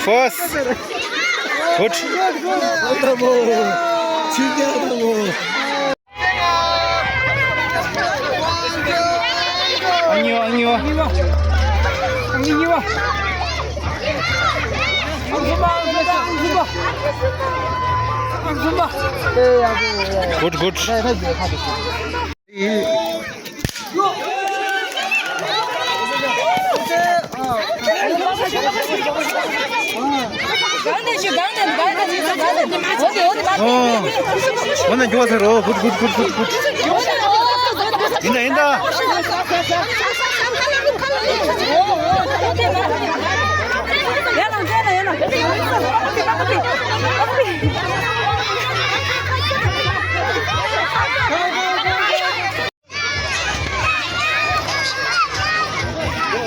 First. Good. ཨ་གཉིས་པ། ཨ་གཉིས་པ། ཨ་གཉིས་པ། Good, good. ཨོ། འོ་ན་མགྱོགས་ཟེར་རོ། Good, good, good, good, good. ཡིན་ད་ཡིན་ད།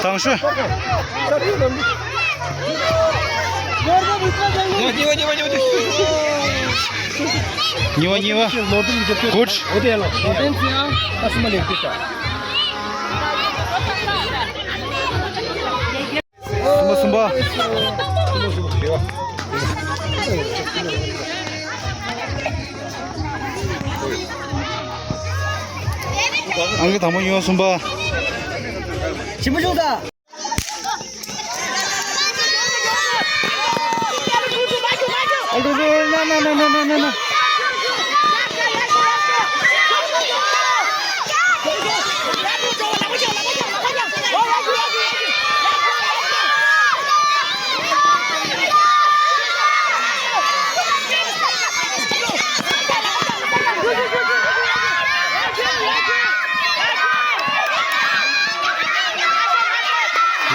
དང་ཤོས། གཉིས་པ། གཉིས་པ། Good. གསུམ་པ། གསུམ་པ། ཨང་ཀི་དང་པོ་གཉིས་པ་གསུམ་པ། ཞིམ་པོ་བྱུང་ད། ཨ་ལུ་ལུ། ན་ན་ན།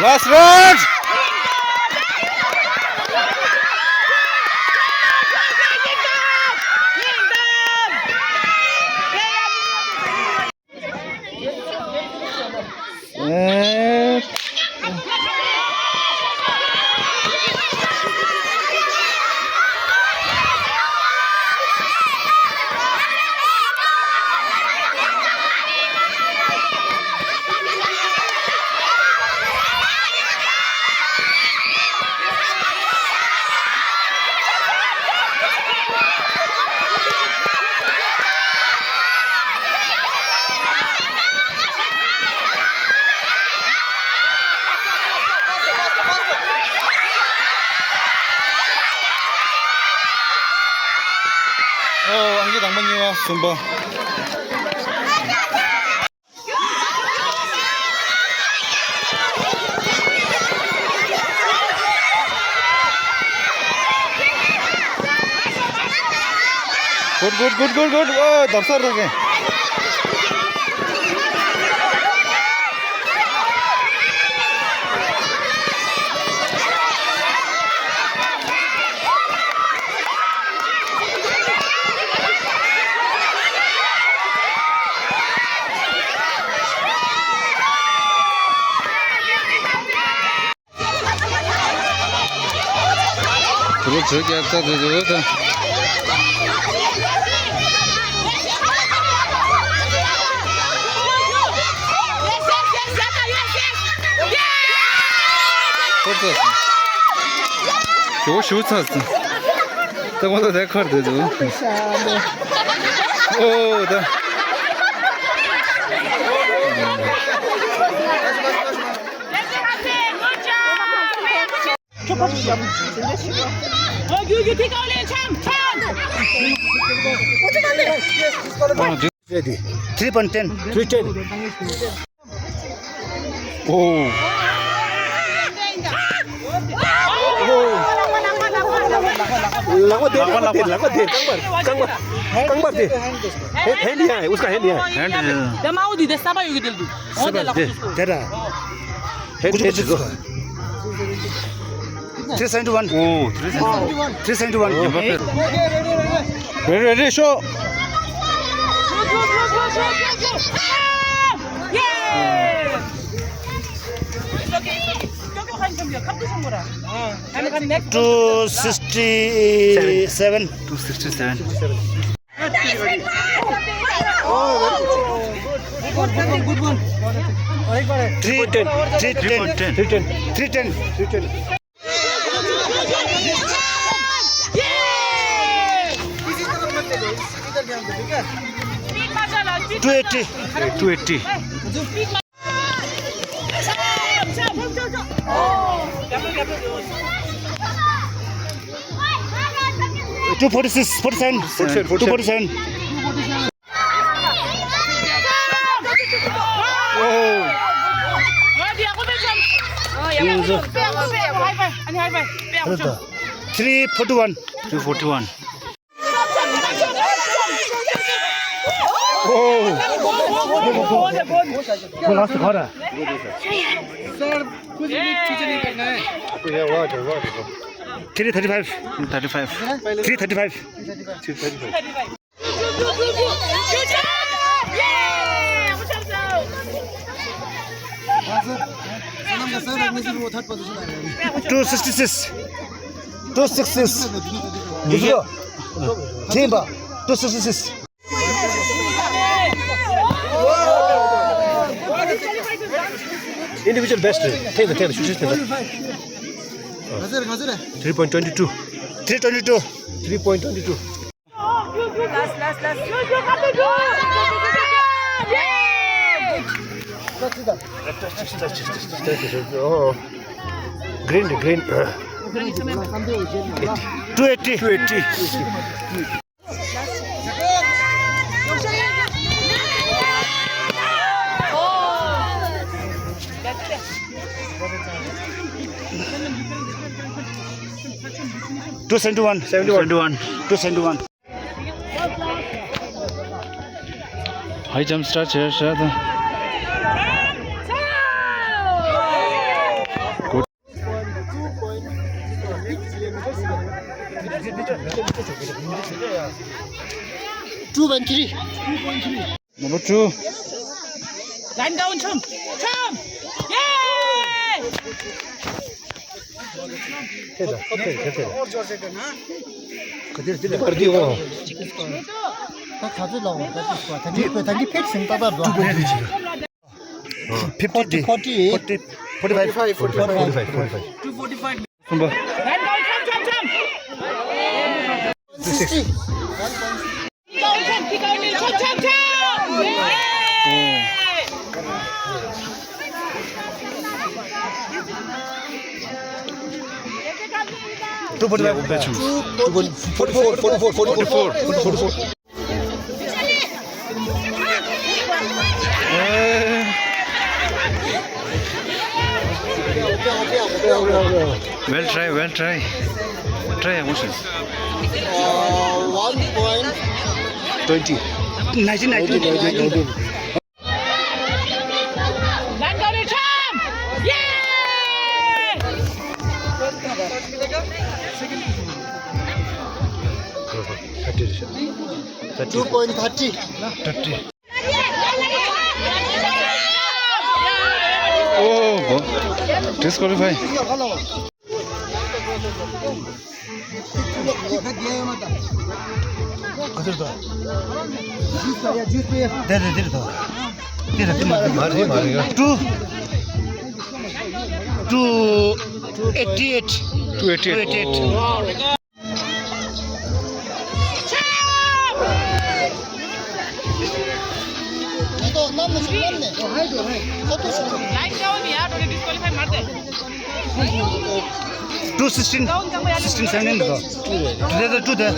Last round! ཨོ། ཨང་ཀི་དང་པོ། གཉིས་པ། གསུམ་པ། Good, good, good, good, good. ཨོ། བརྡབ་ས་རེད་གི། དེ་རུ་བྲོས་རྒྱག་ཚར་དེ་དེ་རུ་ད། ཁོ་ཚ་སོང་། ཞོ་ཞུ་ཚ་སོང་། ད་ཁོ་ཚ་དེ་ཁར་དེ་དུ། ཨོ་ད། Three point ten. Three ten. Oh. ལག་པ་དེ། ལག་པ་དེ། ལག་པ་དེ། རྐང་པ། རྐང་པ། རྐང་པ་དེ། hand, hand ཡ། उसका hand ཡ། Hand. དེ་མ་འོ་དེ་དེ་ས་པ་ཡོད་ཀྱི་དེ་འདུག་འོ་དེ་ལག་པ་དེ། དེ་ར། Three seventy one. Oh, three seventy one. Three seventy one. Ready, ready, show. Two sixty seven. Two sixty seven. Three ten, three ten, three ten, three ten. Two eighty. Two eighty. Two forty six, forty seven. Forty seven, two forty seven. Oh. Three forty one. Three forty one. Oh. Sir, कुछ भी पीछे नहीं करना है। Three thirty five. Thirty five. Three thirty five. Three thirty five. Two sixty six. Two sixty six. बुझ्यो? ठीक बा। Two sixty six. Individual best. Take the, take the, shoot, shoot, take the. Three point twenty two. Three twenty two. Three point twenty two. Last, last, last. Oh. Green, green. Two eighty. Two eighty. Two seventy one. Seventy one. Two seventy one. High jump start, chair, chair. Two point three. Number two. Line down, chum, chum. Yay! Fifty, forty, forty-five, forty-five. Line down, chum, chum, chum. Sixty. Two forty-five. Two forty-four, forty-four, forty-four, forty-four. Well try, well try. Try, emotions. Uh, one point twenty. Nineteen, nineteen, nineteen, nineteen. Lanka Richard! Yay! Two point thirty. Thirty. Oh, disqualify. Two, two eighty-eight. Two eighty-eight. Two eighty-eight. Two sixteen, sixteen seventeen. Two there, two there.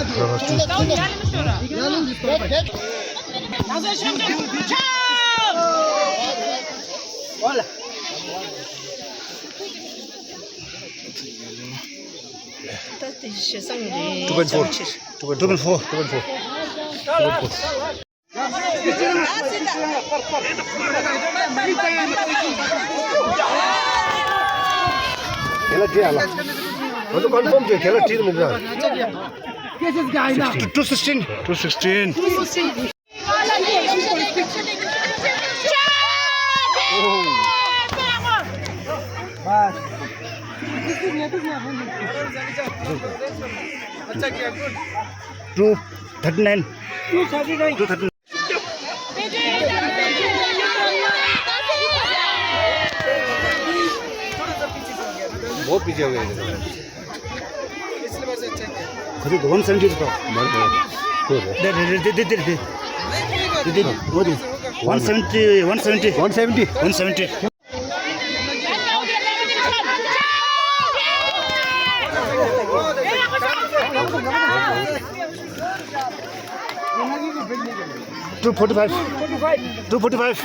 Two point four. Two point four. Two point four. Two sixteen. Two sixteen. Two thirty-nine. Two thirty-nine. One seventy to. One seventy, one seventy. One seventy. One seventy. Two forty-five. Two forty-five.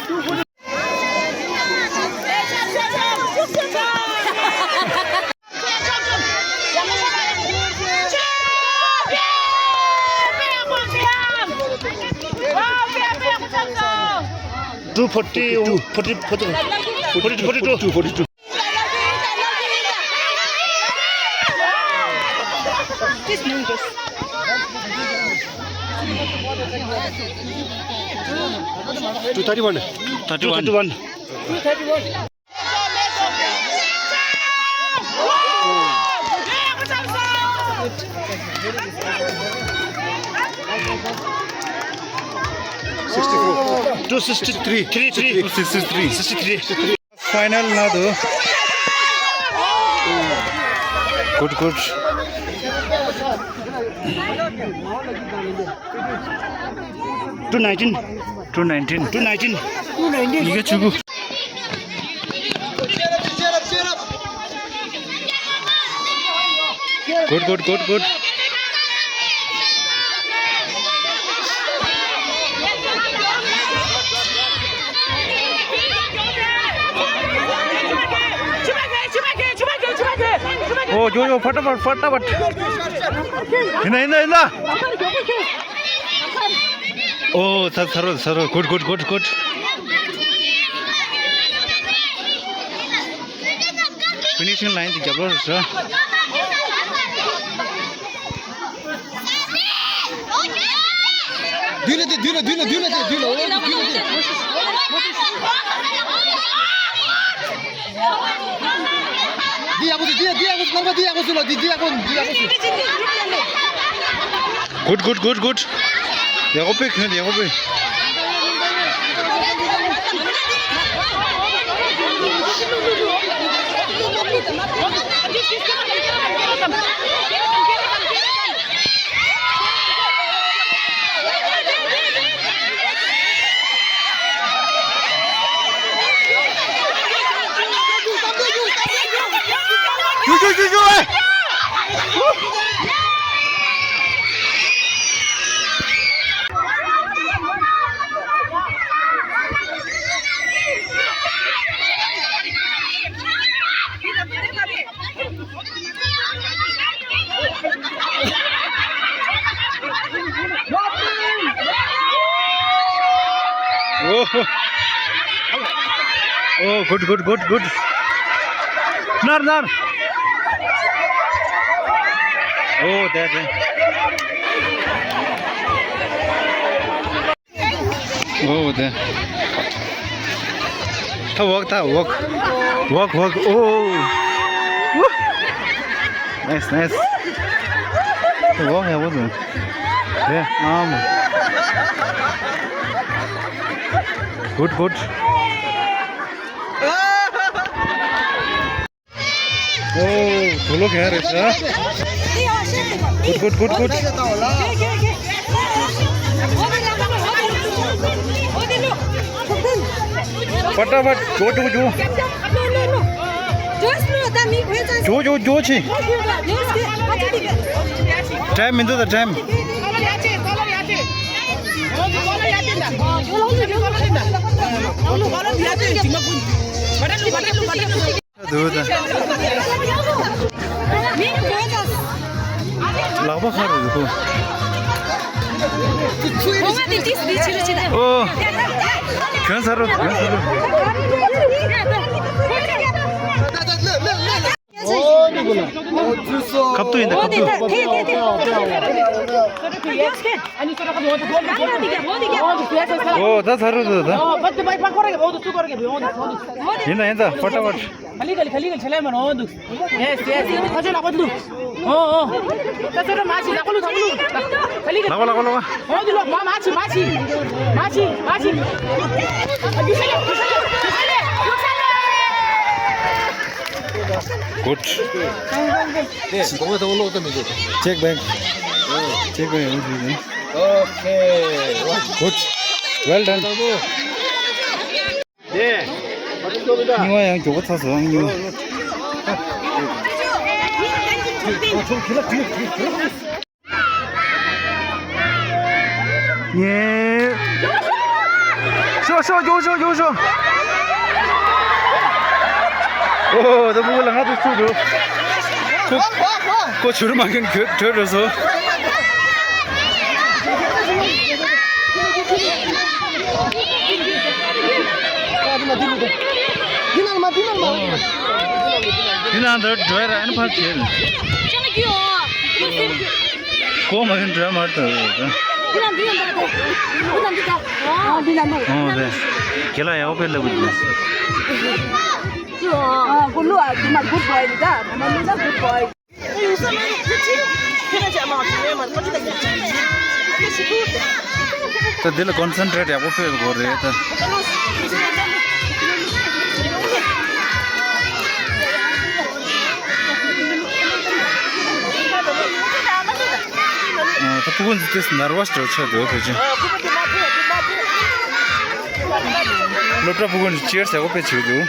Two forty, forty, forty, forty-two, forty-two. Two thirty-one. Thirty-one. Two thirty-one. Two sixty-three. Three, three. Two sixty-three. Sixty-three. Final na do. Good, good. Two nineteen. Two nineteen. Two nineteen. Two nineteen. Good, good, good, good. Oh, yo, yo, फटाफट, फटाफट। हिँड, हिँड, हिँड। Oh, sir, sir, sir, good, good, good, good. Finishing line ཏུ་རྒྱབ་ལོག་རེད་ཤག. མདུན་ལ་དེ། མདུན་ལ། མདུན་ལ། མདུན་ལ་དེ། མདུན་ལ། འོ་དེ། མདུན་ལ་དེ། འདི་ཡག་པོ་བཟོས། འདི་ཡག་འདི་ཡག་པོ་བཟོས། རྣམ་པ་འདི་ཡག་པོ་བཟོས་ལ། འདི་འདི་ཡག་པོ། འདི་ཡག་པོ་བཟོས། Good, good, good, good. ཡག་པོ་དཔེ། གྱོན་ཡག་པོ་དཔེ། Oh, oh, good, good, good, good. ནར་ནར། Oh, there, there. Oh, there. ད་walk, ད་walk. Walk, walk. Oh. Woo. Nice, nice. Walk, yeah, walk. Yeah, um. Good, good. Oh, དུག་ལོག་ག་རེད་ཤག Good, good, good, good. फटाफट, go, go, go. जो, जो, जो छी। टाइम मिंदो the time. ད་དུ་ད། ལག་པ་ཁར་རུ་ཁོ། ཨོ། གྱོན་ཚར་རོ། གྱོན་ཚར་རོ། ཁབ་ཏུ་ཡིན་ད། ཁབ་ཏུ། ཨོ་ད་ཚར་རོ་ད། ཡིན་ད་ཡིན་ད། ཕ་ཏ་ཕ་ཏ། Yes, yes. ཁ་ཆེ་ལག་པ་འདུག་ཨོ་ཨོ། ད་ཚོད་མ་ཆི་ལག་པ་ལུ་ལག་པ་ལུ། ལག་པ་ལག་པ་ལག་པ། ཨོ་འདི་ལོ་མ་མ་ཆི་མ་ཆི། མ་ཆི་མ་ཆི། Good. Check back. Check back. Okay. Good. Well done. ནི་བ་ཡང་མགྱོགས་པོ་ཚ་སོང་ནི་བ། ཉེ། ཤོག་ཤོག་མགྱོགས་ཤོག་མགྱོགས་ཤོག་ཨོ་ད་ཕྲུ་གུ་ལ་ང་ཚོ་ཚུགས་འགྲོ། ཁོ་ཁོ་བྱུ་རུ་མ་མཁན་གྱོད་གྱོད་འགྲོ་སོང་། འདི་ནང་དུ་འགྲོ་ཡ་ར་ཨན་ཕར་བྱེད། གོ་མ་གིན་འགྲོ་ཡ་མ་རེད་ད། ཨོ་རེད། ཁྱེད་ལ་ཡག་པོ་ལབ་གི་འདུག་ད་འདི་ལ་ཀོན་སེན་ཊྲེཊ་ཡག་པོ་སྤེལ་དགོས་རེད་ད། ད་ཕྲུ་གུ་འདི་ཏིས་ནར་བ་སི་འདྲ་ཆགས་འདུག་ཕལ་ཆེར། སློབ་གྲྭ་ཕྲུ་གུ་འདི་ཅི་ཡར་ཡག་པོ་སྤེལ་བྱེད་འདུག་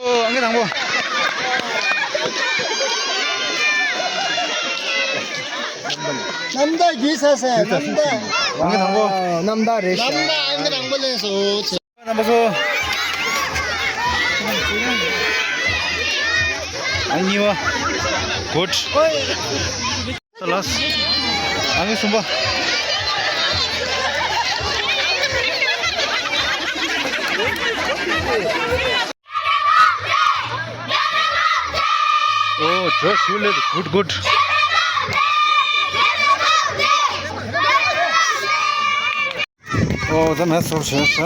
ཨོ། ཨང་ཀི་དང་པོ། རྣམ་དག་རྒྱུས་ས་སེ། རྣམ་དག་ཨང་ཀི་དང་པོ། རྣམ་དག་རེད་ཤག་རྣམ་དག་ཨང་ཀི་དང་པོ་ལེན་སོང་། རྣམ་པ་ཚོ། ཨང་གཉིས་པ། Good. ད་ལགས། ཨང་གསུམ་པ། ཨོ། ཇོ་ཤུ་ལེ། Good, good. ཨོ་ད་ནས་ཚོར་བྱས་ཤག་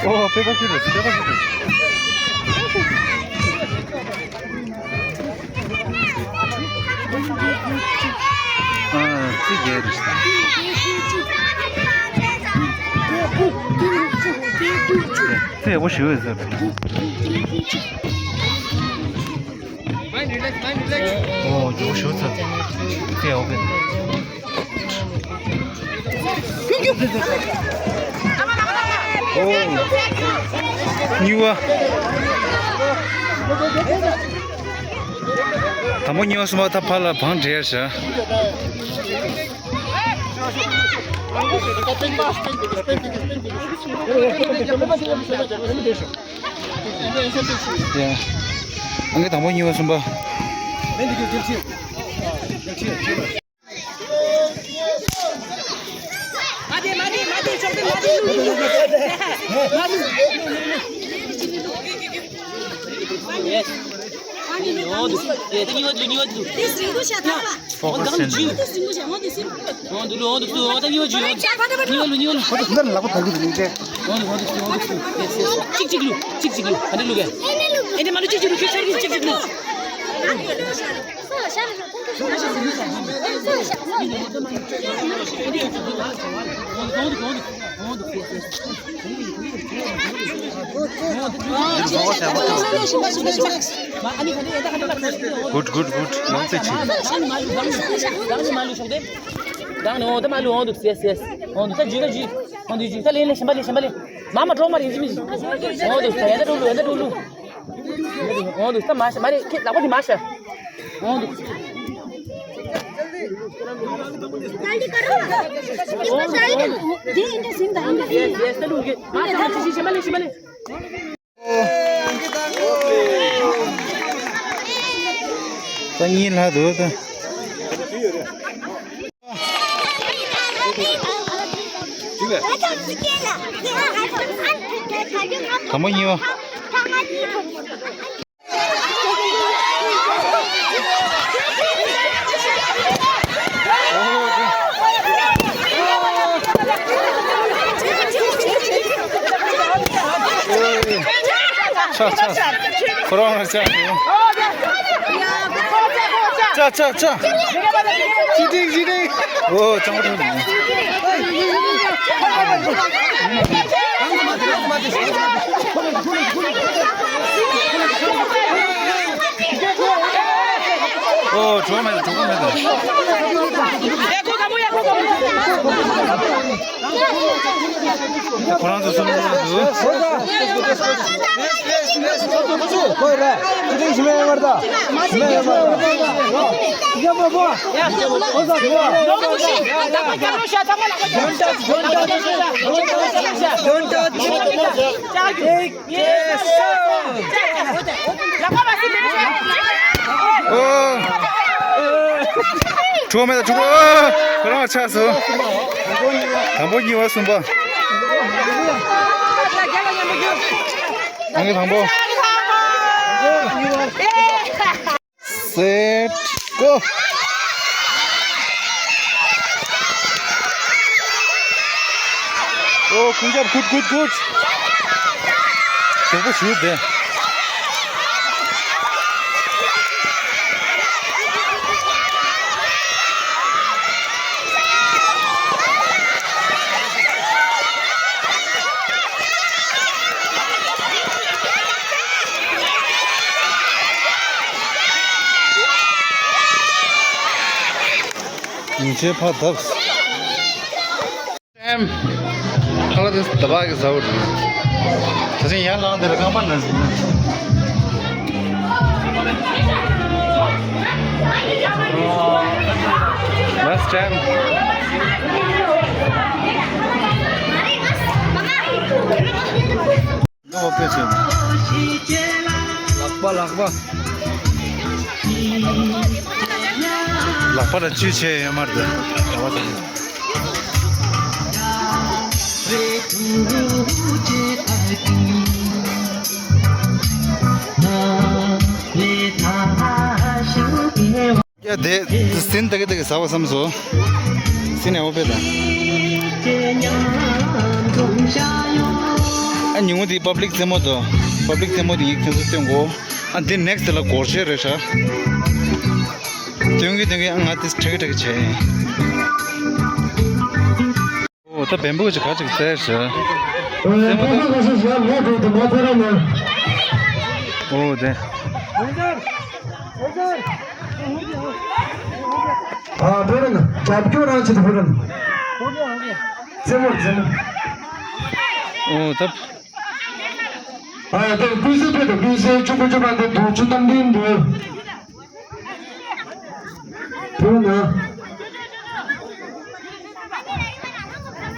ཨོ་པེ་པ་ཤི་རེད། པེ་པ་ཤི་རེད། ཨ་ཙི་རྒྱལ་རེད། ཚེ་ཡག་པོ་ཞུ་ཡོད་ཟེར། ཨོ་ཡག་པོ་ཞུ་ཚར། ཚེ་ཡག་པོ། ཨོ། གཉིས་པ། དང་པོ་གཉིས་པ་གསུམ་པ་ད་ཕར་ལ་བང་བསྒྲིགས་བཞག་ཡ། ཨང་ཀི་དང་པོ་གཉིས་པ་གསུམ་པ། Focus center. Good, good, good. ཡང་ཚེ་ཆེ། ད་ལེན་ལེ་ཤན་པ་ལེ་ཤན་པ་ལེ། མ་མ་འགྲོ་མ་རེད་ཡིན་གཅིག་མིན་གཅིག་འོང་འདུག་ད་ཡ་ད་འགྲོ་ལུ་ཡ་ད་འགྲོ་ལུ། འོང་འདུག་ད་མ་ཤ་མ་རེད་ཁྱེད་ལག་པ་འདི་མ་ཤ། འོང་འདུག་འོང་འདུག་ཡེས་ཡེས་ད་ལུ་གི་མ་ཤ་མ་ཤ་ཤ་མ་ལེ་ཤ་མ་ལེ། ད་གཉིས་ལྷག་འདུག་ད། དང་པོ་གཉིས་པ། ཆ་ཆ། ཁོ་རང་ལ་ཆ། ཆ་ཆ་ཆ། ཅི་ཏིག་ཅི་ཏིག་ཨོ་ཅང་པོ། ཨོ་གྲོགས་མེད་གྲོགས་མེད། ཁོ་རང་ཚོ་སུམ་ཅུ་སོང་འདུག་ཁོ་ར་ཅི་ཏིག་ཞིམ་ཡང་མར་ད། ཞིམ་ཡང་མར་ད། Don't touch, don't touch, don't touch, don't touch. ཨོ། གྲོགས་མེད་ད་གྲོགས་པོ། ཁོ་རང་ཆགས་སོང་། དང་པོ་གཉིས་པ་གསུམ་པ། ཨང་ཀི་དང་པོ། Set, go! Oh, good job, good, good, good. དེ་པོ་ཞུ་དེ། ཉིན་བྱེད་ཕ་བཏབ། ཨེམ། ཁ་ལག་དེ་ད་བག་གི་ཟ་བར། ད་ཆ་ཡར་ལངས་དེ་ལ་རྐང་པ་ན་ཟིན་ན། Last time. ལག་པ་ལག་པ། ལག་པ་ལ་བཅུད་ཆེ་ཡོད་མ་རེད། ལག་པ་དང་། དེ་སིན་ད་གི་ད་གི་ཟ་བ་བསམ་སོང་། སིན་ནས་འོ་པེ་ད། ཨ་ཉུང་ངུ་དེ་པབ་ལིག་རྩེད་མོ་དོ། པབ་ལིག་རྩེད་མོ་དེ་ངས་ཁྱོད་ཚོ་སྟོན་གོ། ཨ་འདི་ནེག་སི་ལ་སྒོར་གཞས་རེད་ཤག་སྟོན་གི་སྟོན་གི་ཨ་ང་དེ་ཁྲ་གི་ཁྲ་གི་བྱས། ཨོ་ད་བེམ་པོ་ཅིག་ག་ཅིག་ཟེར་ཤག་ཨོ་དེ། ཨ་ཕེ་རན་རྒྱབ་སྐྱོར་རང་བྱེད་དུ་ཕེ་རན། རྩེད་མོ་རྩེད་མོ། ཨོ་ད། ཨ་ད་ཀུན་གསལ་ཕེ་ད་ཀུན་གསལ་ཆུ་ཀུ་ཆུ་པ་འདི་འདུག་ཆུ་གཏམ་འདི་འདུག་ཕེ་རན།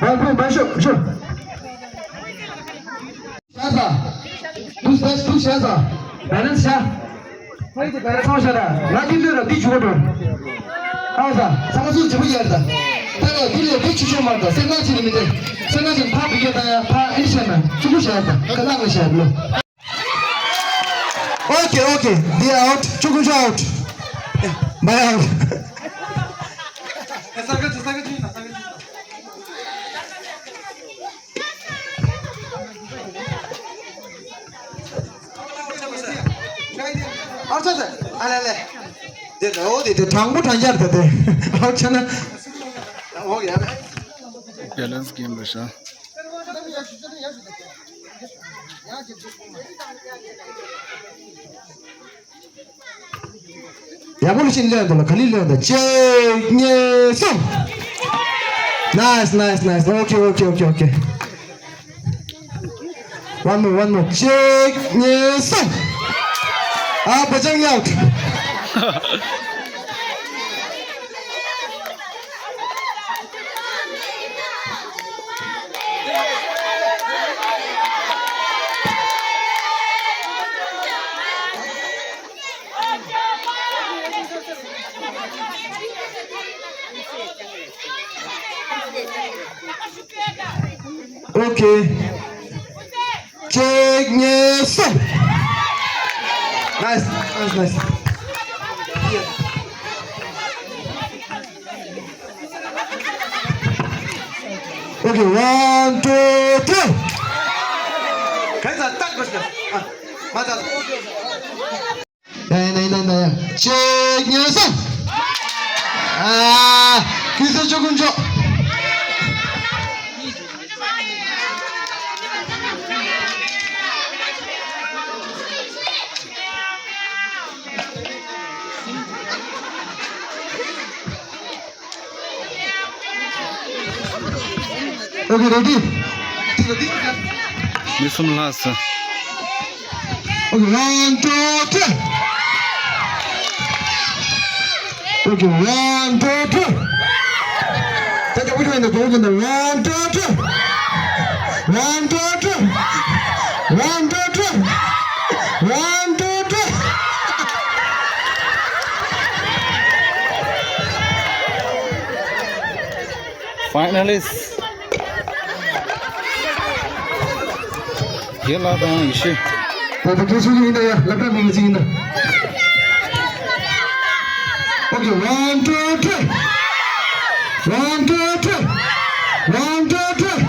ཨ་ཕེ་ཕེ་ཤོ་ཤོ། བྱས་ས། འདུག་བྱས་འདུག་བྱས་ས། བེ་ལན་སི་བྱས། ཕ་ཡི་དེ་བེ་ལན་སི་ཚང་བྱས་ད། ང་དེ་ལོས་ལ་དེ་བྱུག་པ་འགྲོ། ཨ་ས། ཚང་མ་ཚུར་བྱེད་པོ་ཡར་ད། ད་ལ་དེ་ལས་དེ་ཆུ་ཆུ་མར་ད། སེམས་ནང་ཆེ་ནི་མི་དེ། སེམས་ནང་ཆེ་ཕ་བི་གེ་ད་ཡ་ཕ་ཨེ་ནི་བྱས་ན་ཆུ་མོ་བྱས་ད། ཁ་ནག་ལ་བྱས་ལོ། ཨོ་ཀེ་ཨོ་ཀེ། འདི་ཨའུ་ཊི། ཆུ་ཀུ་ཆུ་ཨའུ་ཊི། བའི་ཨའུ་ཊི། ཨ་ཙི་ཙི། ཨ་ལེ་ལེ། དེ་འོ་དེ་དེ་དྲང་པོ་དྲང་རྒྱུ་རེད་དེ། ཨའུ་ཊི་བྱས་ན། འོ་ཡ། བེ་ལན་སི་གེམ་རེད་ཤག་ཡག་པོ་ལ་ཕྱིན་ལེན་དང་ལ་ག་ལི་ལེན་དང་། གཅིག་གཉིས་གསུམ། Nice, nice, nice. Okay, okay, okay, okay. One more, one more. གཅིག་གཉིས་གསུམ། ཨ་བ་ཅང་ཡག Okay. གཅིག་གཉིས་གསུམ། Nice, nice, nice. Okay, one, two, three. གང་ཚ་སྟག་པ་ཞིག་ཨ། མ་ཚ། ཡ་ཡ་ན་ཡ་ན་ཡ། གཅིག་གཉིས་གསུམ། ཨ། ཀུན་གསལ་ཆུ་ཀུན་ཆོག Okay, ready? མི་གསུམ་ལྷག་སོང་། Okay, one, two, three. Okay, one, two, three. Take a picture in the back and the one, two, three. One, two, three. One, two, three. One, two, three. Finalist. དེ་ལ་དང་ཡེ་ཤེས། ད་ད་དེ་སུ་ཡིན་ད་ཡ། སློབ་གྲྭ་མིང་ཅི་ཡིན་ད། Okay, one, two, three. One, two, three. One, two, three.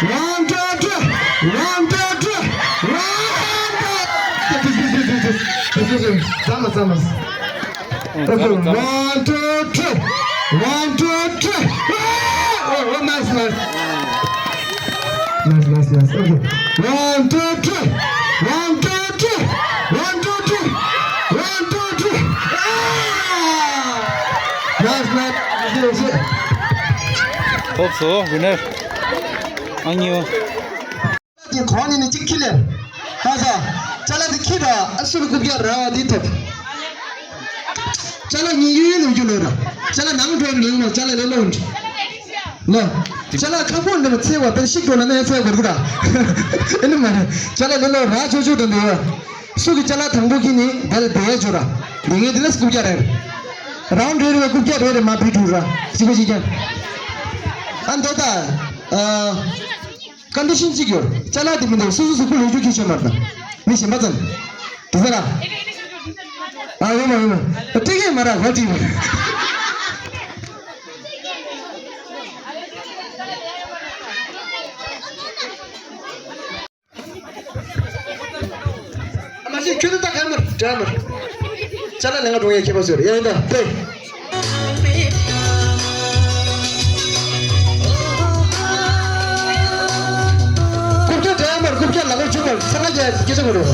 One, two, three. One, two, three. One, two, three. This, this, this, this, this. This, this, this. ཙམ་ཙམ། Okay, one, two, three. One, two, three. Oh, oh, nice, nice. Nice, nice, nice. Okay. One, two, three. One, two, three. One, two, three. One, two, three. Ah! Nice, nice. Yes, yes. Top so, winner. Anyo. དེ་གོང་ནས་ནི་གཅིག་ཁྱི་ལེར། ཧ་ས། ཅ་ལག་དེ་ཁྱི་ར་ཨ་སུ་རུ་རྐུབ་བཀྱག་ར་བ་དེ་ཐོབ། ཅ་ལག་གཉིས་གཡུ་ཡུ་ལུག་རྒྱུ་ལོ་ར། ཅ་ལག་ནང་འགྲོ་ནི་ལོ་ཅ་ལག་ལེ་ལོ་འདྲི། ལོ། ཅ་ལག་ཁ་ཕོ་འདི་མ་ཚེ་བ་པེ་ཤིག་འགྲོ་ན་ནས་ཚེ་བ་གོར་གུ་ར། ཨེ་ནི་མ་རེད། ཅ་ལག་ལེ་ལོ་ར་ཆོ་ཆོ་དང་འདི་ཡོད། སུ་གི་ཅ་ལག་དང་པོ་གི་ནི་དེ་ལ་དེ་ཡ་ཆོ་ར། དེ་ངས་དེ་ལ་རྐུབ་བཀྱག་རེད། རང་འདྲེ་རེ་བའི་རྐུབ་བཀྱག་རེ་རེ་མ་བི་འགྲུ་ར། གཅིག་པ་གཅིག་རྐྱང་། ཨ་འདོ་ད། ཨ། ཀོན་ཌི་ཤན་གཅིག་ཡོད། ཅ་ལག་དེ་མི་འདུག་སོ་སོ་གཟུགས་པོ་ལོ་རྒྱུས་ཁྱད་ཆོས་མ་རེད། མི་གཞན་པ་ཙམ། དེ་ཚོ་ར། ཨ་ཡོད་མ་ཡོད་མ། ཏིག་ཡེ་མ་ར་ཧོ་ཏི་མ། ཨ་མ་ཤི་ཁྱོད་ད་ག་མར་འདྲ་མར། ཅ་ལག་ལེན་ག་འགྲོ་ཡ་ཁྱེད་པ་ཟེར་ཡ་ཡིན་ད་ཏེ། རྐུབ་བཀྱག་འདྲ་མར་རྐུབ་བཀྱག་ལ་ཁོ་ཆུ་མར་ས་ང་རྒྱ་སྐད་ཆ་མ་རེད།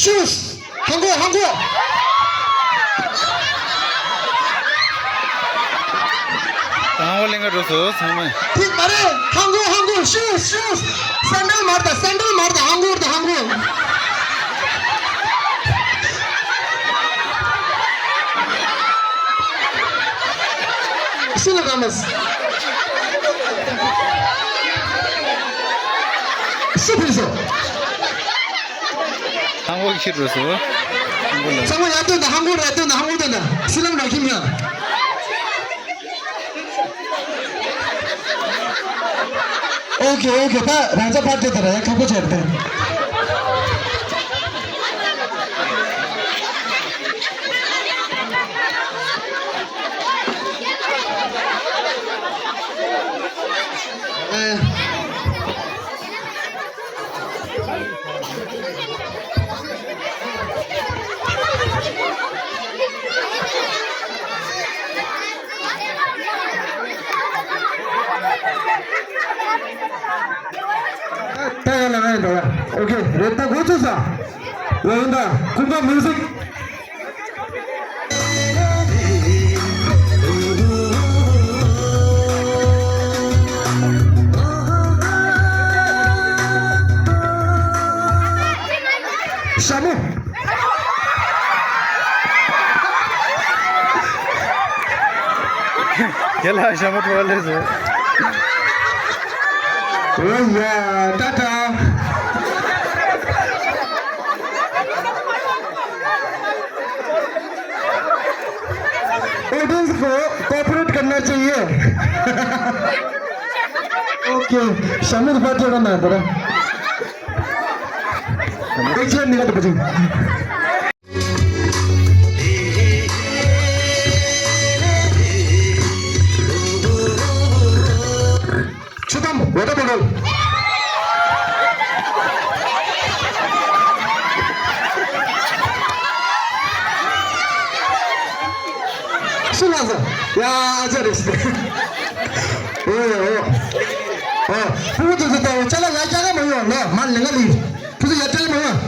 ཤུས། ཧང་གོ་ཧང་གོ། ཧང་གོ་ལེན་ག་འགྲོ་སོང་ཚང་མ། ཐིག་མ་རེད། ཧང་གོ་ཧང་གོ་ཤུ་ཤུ། སན་ཌལ་མར་ད་སན་ཌལ་མར་ད་ཧང་གོ་ད་ཧང་གོ། སུ་ལ་ག་མ་སུ་ཕེ་སོ། ཧང་གོ་ཁྱེར་འགྲོ་སོང་། ཧང་གོ་ལ། ཚང་མ་ཡར་ཐོན་དང་ཧང་གོ་ར་ཐོན་དང་ཧང་གོ་ཐོན་དང་སི་ལམ་ར་ཁྱིམ་ཡ། ཨོ་ཁེ་ཨོ་ཁེ། ད་རང་ཚ་ཕར་དེ་དང་ར་ཡ་ཁག་པོ་བྱས་ཏེ། ཨེ། ད་ཡ་ལ་ང་ཡིན་འགྲོ་ཡ། ཨོ་ཁེ་རེད། ད་འགོ་ཚུགས་ས། ཡ་ཡིན་ད། ཀུན་དགའ་མིའུ་ཟིག་ཞྭ་མོ། ཁྱེད་ལ་ཞྭ་མོ་ཐོག་ལས་བཟོ། ཨོ་ཡ། ཏ་ཏ། ऑडियंस को कोऑपरेट करना चाहिए। ओके, शामिल पार्टी का नाम बोला। एक चेयर निकाल दो बच्ची। ཆུ་དམ། ཝ་ཊར་བོ་ཊལ། སུ་ལ་ཟ། ཡ་ཨ་ཅག་རེད། ཨོ་ཡ་ཨོ། ཨོ། ཕྲུ་གུ་དེ་ཚོ་ད་ཅ་ལག་ཡ་རྒྱ་ག་མ་ཡོང་ལ་མ་ལེ་ང་ལི། ཕྲུ་གུ་ཡ་ཏྲེ་མ་ཡོང་།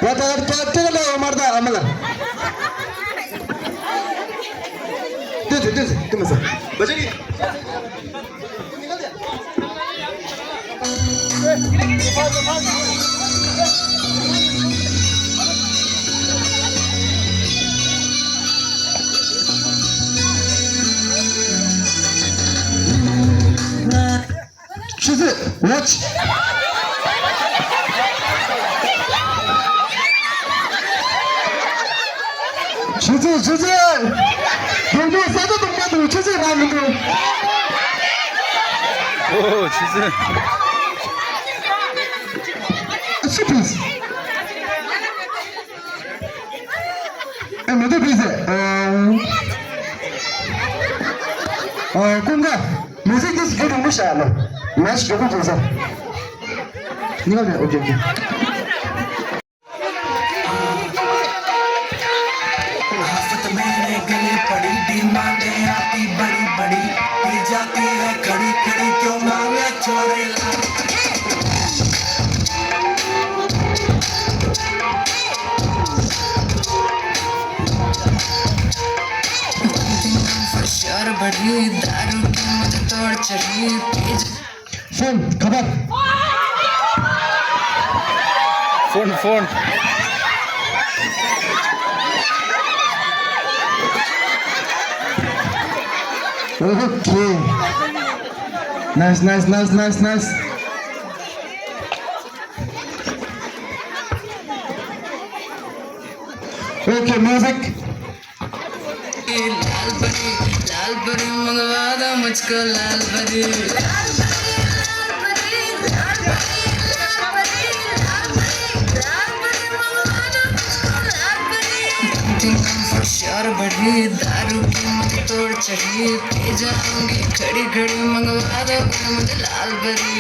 ཡ་ད་ཡ་ཏྲེ་ལ་ཡོང་མར་ད་ཨ་མ་ལ། ཏེ་ཏེ་ཏེ་ཏེ་མ་ཟ། བ་ཅ་ནི། ཆུ་ཚོད་watch། ཆུ་ཚོད་ཆུ་ཚོད། དགོང་དྲོ་ས་རྡོ་དང་པ་དང་ཆུ་ཚོད་རག་མི་འདུག་ཨོ་ཆུ་ཚོད། ཨ་ཆུ་ཕིས། ཨེ་མེ་ཏོག་ཕིས། ཨ་ཀུན་དགའ། མི་ཚེ་འདི་སྒེར་རིང་མོ་བྱ་ཡ་ལ། མ་ཞིག་འགྲོ་གི་འདུག་ས། ཉི་མ་རེད། ཨོ་ཀེ་ཨོ་ཀེ། आफत मेरे गले पड़ी, डिमांडें आती बड़ी बड़ी, पी जाती है खड़ी खड़ी, क्यों मांगे छोरे। शोर बढ़ी, दारू की मुझे तोड़ चढ़ी, पी जा- फोन खबर। Phone phone. Okay. Nice nice nice nice nice. Okay music. लाल परी, लाल परी मंगवा दो मुझको लाल परी। लाल परी, लाल परी, लाल परी, लाल परी। दारू की मुझे तोड़ चढ़ी, पी जाऊंगी खड़ी खड़ी, मंगवा दो कोई मुझे लाल परी।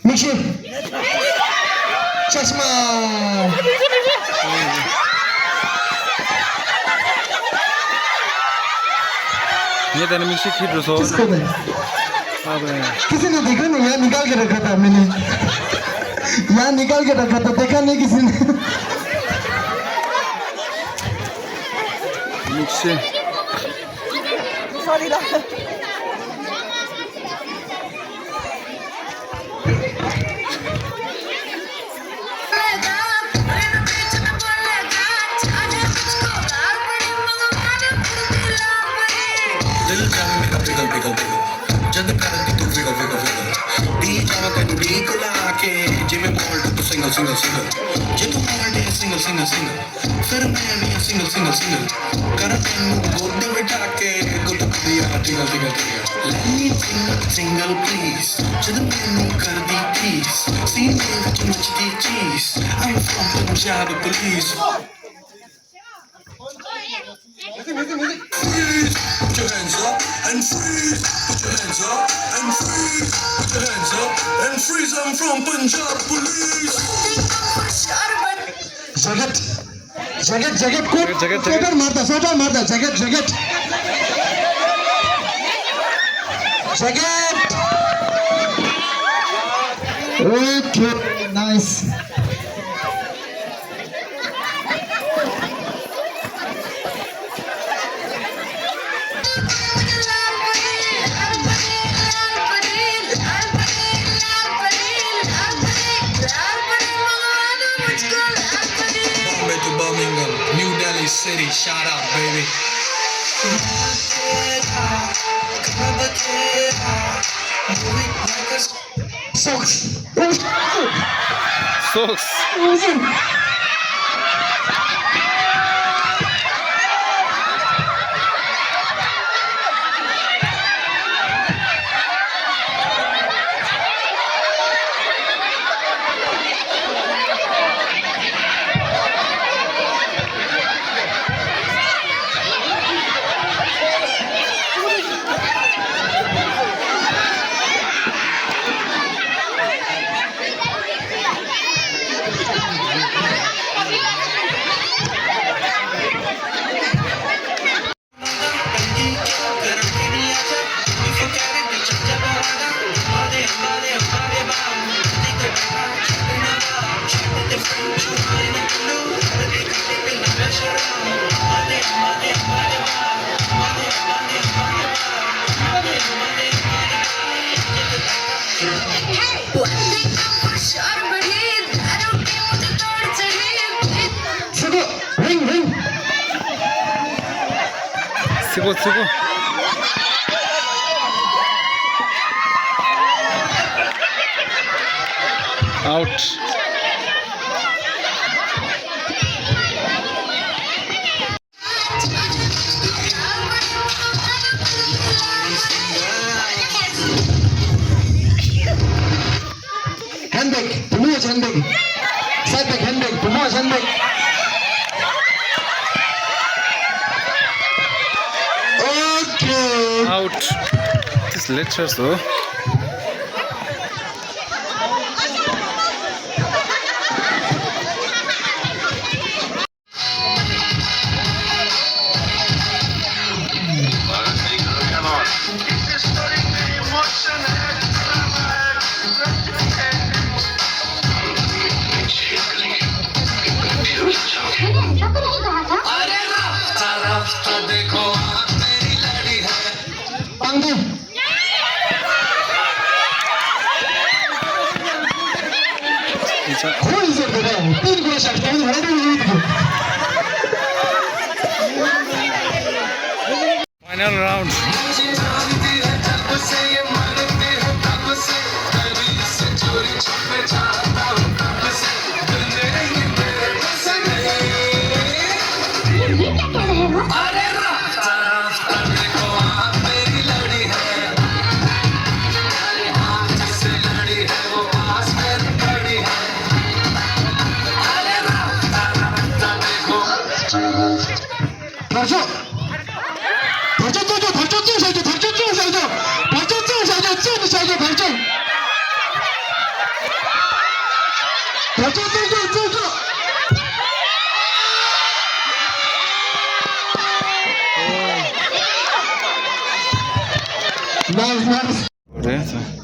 ལེགས་སོ། ཅེས་མ། ངས་ད་ནི་མིག་ཤེལ་ཁྱེར་འགྲོ་སོང་། किसको दे? किसी ने देखा नहीं यार, निकाल के रखा था मैंने। यार निकाल के रखा था, देखा नहीं किसी ने। མིག་ཤེལ། Sorry ལ། दिल जाने मेरा पिघल पिघल पिघल, जद करती तू फिगर फिगर फिगर, दी जावा तेनू डी को ला के, जिम्मे बोल्ट तू सिंगल सिंगल सिंगल, जे तू बोल्ट है सिंगल सिंगल सिंगल। फिर मैं ਵੀ ਆ single single single, ਕਰਾਂ ਤੈਨੂੰ ਗੋਡੇ ਬਿਠਾ ਕੇ, ਗੁੱਟ ਗੁੱਟ ਯਾਰਾ twinkle twinkle twinkle। Let me single single please, ਜਦ ਮੈਨੂੰ ਕਰਦੀ tease, ਸੀਨੇ ਵਿੱਚ ਮੱਚਦੀ ਚੀਜ਼। I'm from Punjab police। Freeze, put your hands up and freeze, put your hands up and freeze, put your hands up and freeze. I'm from Punjab police. जगत जगत जगत को जगत, जगत। स्वेटर मारता, स्वेटर मारता, जगत जगत जगत। Okay, nice. Bombay to Birmingham, New Delhi city, shout out, baby. Socks. Socks. Sibo, sibo. Out. Handbag, too much handbag. Side bag, handbag, too much handbag. Okay. Out. This lecture so. Final round. Nice, nice. རེད།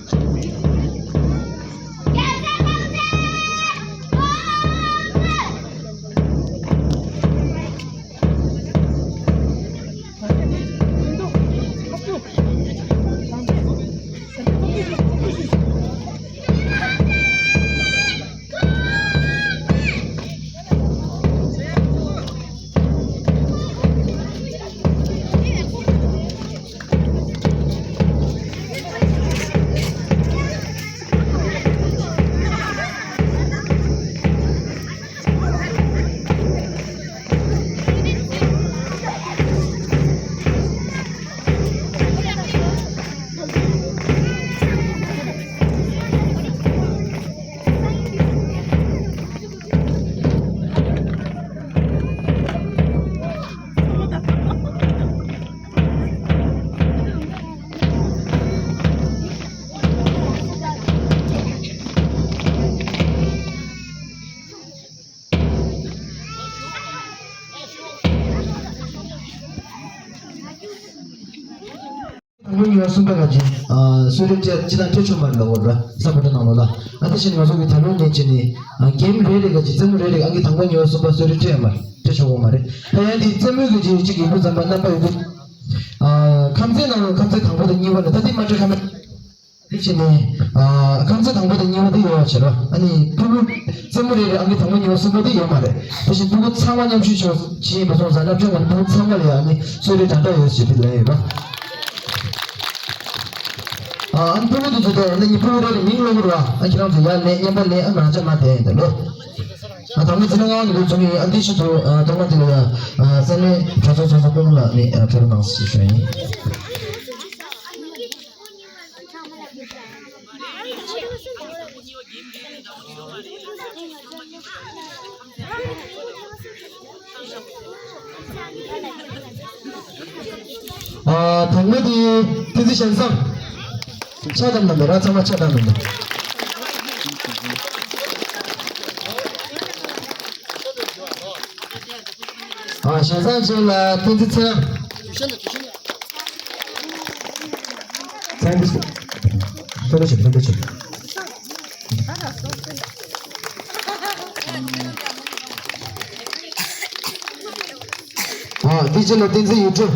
དང་པོ་གཉིས་པ་གསུམ་པ་ག་ཅིག་གསོལ་རས་སྤྲད་ཅི་དང་སྤྲད་ཆོག་མ་རེད་ལ་འོ་ར་ས་པ་ཏྲ་ནང་ལོགས་ལ། ཨ་དེ་བཞིན་ང་ཚོ་གི་ད་ལོ་ནས་བྱས་ནས་གེམ་རེ་རེ་ག་ཅིག་རྩེད་མོ་རེ་རེ་ཨང་ཀི་དང་པོ་གཉིས་པ་གསུམ་པ་གསོལ་རས་སྤྲད་ཡོད་མ་རེད། སྤྲད་ཆོག་གོ་མ་རེད། ད་ཡང་དེ་རྩེད་མོའི་གི་ཅིག་ཅིག་ཡོད་པ་ཙམ་པ་རྣམ་པ་ཡོད་དུ། ཁམས་ཚན་ནང་ཁམས་ཚན་དང་པོ་དང་གཉིས་པ་ལ་ད་དེ་མ་སྤྲད་ཁ་མེད། དེ་བྱས་ནས་ཁམས་ཚན་དང་པོ་དང་གཉིས་པ་དེ་ཡོད་པ་བྱེད་རོགས། ཨ་ནི་ཕྲུ་གུ་རྩེད་མོ་རེ་རེ་ཨང་ཀི་དང་པོ་གཉིས་པ་གསུམ་པ་དེ་ཡོད་མ་རེད། དེ་བཞིན་ཕྲུ་གུ་ཚང་མ་མཉམ་ཞུགས་ཆོག་བྱེད་ཡིན་པ་སོང་ཙང་སློབ་གྲྭའི་ངོས་ནས་ཕྲུ་གུ་ཚང་མ་ལ་ཡང་ཨ་ནི་གསོལ་རས་གྲངས་ཀ་ཡོད་ཞེས་དེ་ལན་ཡོད་པ། ཨ་ནི་ཕྲུ་གུ་དེ་ཚོ་དེ་ཨ་ནི་ཕྲུ་གུ་རེ་རེ་མིང་ཀློག་རོགས། ཨ་ཁྱེད་རང་ཚོ་ཡར་ལེན་མཉམ་པར་ལེན། ཨ་ང་ཅག་མ་དེ་ཡིན་ད་ལོ། ཨ་དང་པོ་འཛིན་གྲྭ་ལྔ་པ་ནས་འགོ་ཚུགས་ཡིན། ཨ་འདི་ཕྱི་དྲོ་ཨ་ཐོག་མ་དེ་ལ་ཡང་ཨ་ས་གནས་གྲྭ་ཚང་ཚོགས་གཙོ་སྐུ་ངོ་ལགས་ནས་ཨ་ཕེབས་རོགས་གནང་ཞེས་ཞུ་ཡིན། ཨ་དང་པོ་དེ་བསྟན་འཛིན་ཞལ་བཟང་། ཕྱག་བརྡབ་གནང་དང་ར། ཚང་མ་ཕྱག་བརྡབ་གནང་དང་། ཨ་ཞལ་བཟང་རྗེས་ལ་བསྟན་འཛིན་ཚེ་རིང་། ཚེ་རིང་། ལྷན་རྒྱས་ཆེ། ལྷན་རྒྱས་ཆེ། ཨ་འདི་རྗེས་ལ་བསྟན་འཛིན་ཡུལ་གྲུ།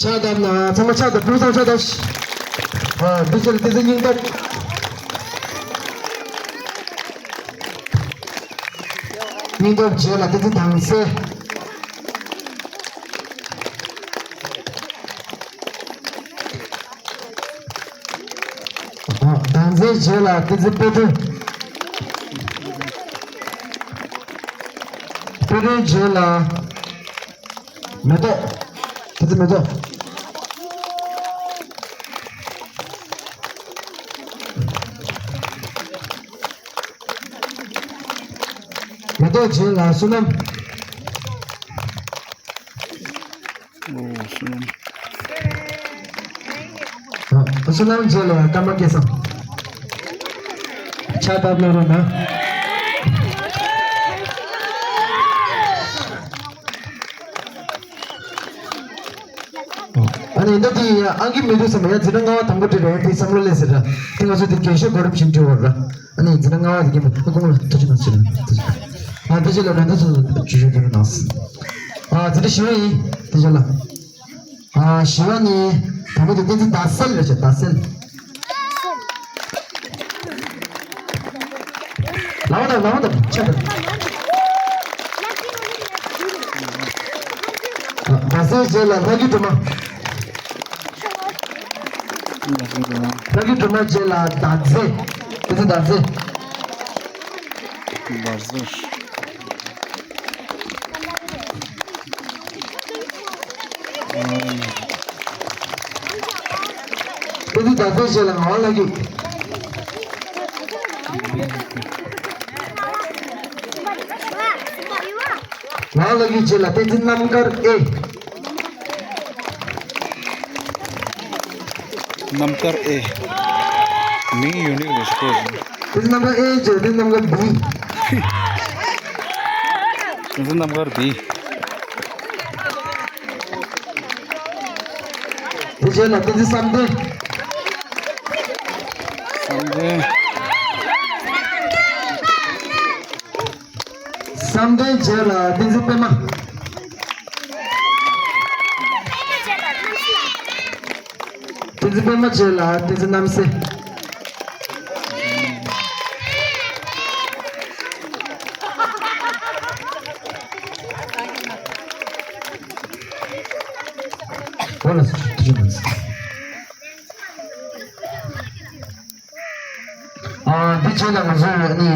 ཕྱག་བརྡབ་ན་ཚང་མ་ཕྱག་བརྡབ། ཕུགས་བསམ་ཕྱག་བརྡབ། ཨ་འདི་རྗེས་ལ་བསྟན་འཛིན་སྙིང་སྟོབས། སྙིང་སྟོབས་རྗེས་ལ་བསྟན་འཛིན་དྭངས་གསལ། དྭངས་གསལ་རྗེས་ལ་བསྟན་འཛིན་དཔལ་སྒྲོན། དཔལ་སྒྲོན་རྗེས་ལ་མེ་ཏོག་བསྟན་འཛིན་མེ་ཏོག་མེ་ཏོག་རྗེས་ལ་བསོད་ནམས། ཨོ་བསོད་ནམས། ཨ་བསོད་ནམས་རྗེས་ལ་ཀརྨ་སྐལ་བཟང་། ཕྱག་བརྡབ་གནང་རོགས་གནང་། ཨ་ནི་ད་དེ་ཡང་ཨང་ཀི་མི་འདུག་བསམ་ཡང་འཛིན་གྲྭ་ལྔ་པ་དང་པོ་དེ་རེད། དེ་བསམ་བློ་སླེབས་ཟེར་ར། དེ་ང་ཚོ་དེ་རྒན་ཤོས་གོ་རིམ་བཞིན་འགྲོ་བར་ར། ཨ་ནི་འཛིན་གྲྭ་ལྔ་པ་དེ་རྒན་པ་ཁོང་ལ་ཐུགས་རྗེ་གནང་ཞུ་ར། ཨ་དེ་རྗེས་ལ་ར་ད་ཚོ་ཇུ་ཞུ་དེ་རུ་གནང་། ཨ་འཛིན་གྲྭ་བཞི་པ་ཡིན། དེ་རྗེས་ལ། ཨ་བཞི་པ་ནི་དང་པོ་དེ་བསྟན་འཛིན་ཟླ་གསལ་རེད་ཤག་ཟླ་གསལ། ལའོ་ད་ལའོ་ད་ཆ་ད། ཟླ་གསལ་རྗེས་ལ་ལྷ་རྒྱུད་སྒྲོལ་མ། ལྷ་རྒྱུད་སྒྲོལ་མ་རྗེས་ལ་ཟླ་མཛེས། བསྟན་འཛིན་ཟླ་མཛེས། ཟླ་མཛེས། བསྟན་འཛིན་ཟླ་མཛེས་རྗེས་ལ་ངག་དབང་ལྷ་རྒྱུད། ངག་དབང་ལྷ་རྒྱུད་རྗེས་ལ་བསྟན་འཛིན་རྣམ་དཀར་ཨེ། རྣམ་དཀར་ཨེ། མིང་ཡུ་ནིག་རེད་ཞེས་བཀོད་ཡོད། དེ་ཚོ་རྣམ་དཀར་ཨེ་བྱས། དེ་རྣམ་དཀར་བི། དེ་ཚོ་རྣམ་དཀར་བི། དེ་རྗེས་ལ་བསྟན་འཛིན་བསམ་གཏན། བསམ་གཏན། བསམ་གཏན་རྗེས་ལ་བསྟན་འཛིན་པད་མ། བསྟན་འཛིན་པད་མ་རྗེས་ལ་བསྟན་འཛིན་རྣམ་སྲས། འོ་ལགས་སོ། ཐུགས་རྗེ་གནང་། ཨ། འདི་རྗེས་ལ་ང་ཚོ་ནི་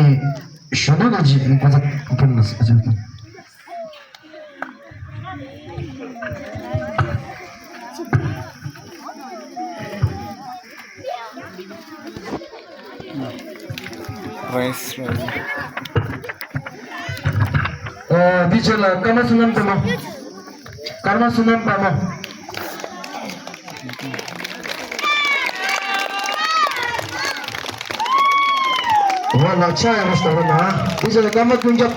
གཞོན་ནུ་ལ་ཅིག་སྐུ་ཚབ་ཕུལ་ན་ཟེར་གྱི། རེས་རེས། ཨ། འདི་རྗེས་ལ་ཀརྨ་བསོད་ནམས་དཔལ་མོ། ཀརྨ་བསོད་ནམས་དཔལ་མོ། འོ་ལགས། ཕྱག་ཡག་པོ་ཞིག་གཏོང་རོགས་གནང་། དེ་རྗེས་ལ་ཀརྨ་ཀུན་ཁྱབ།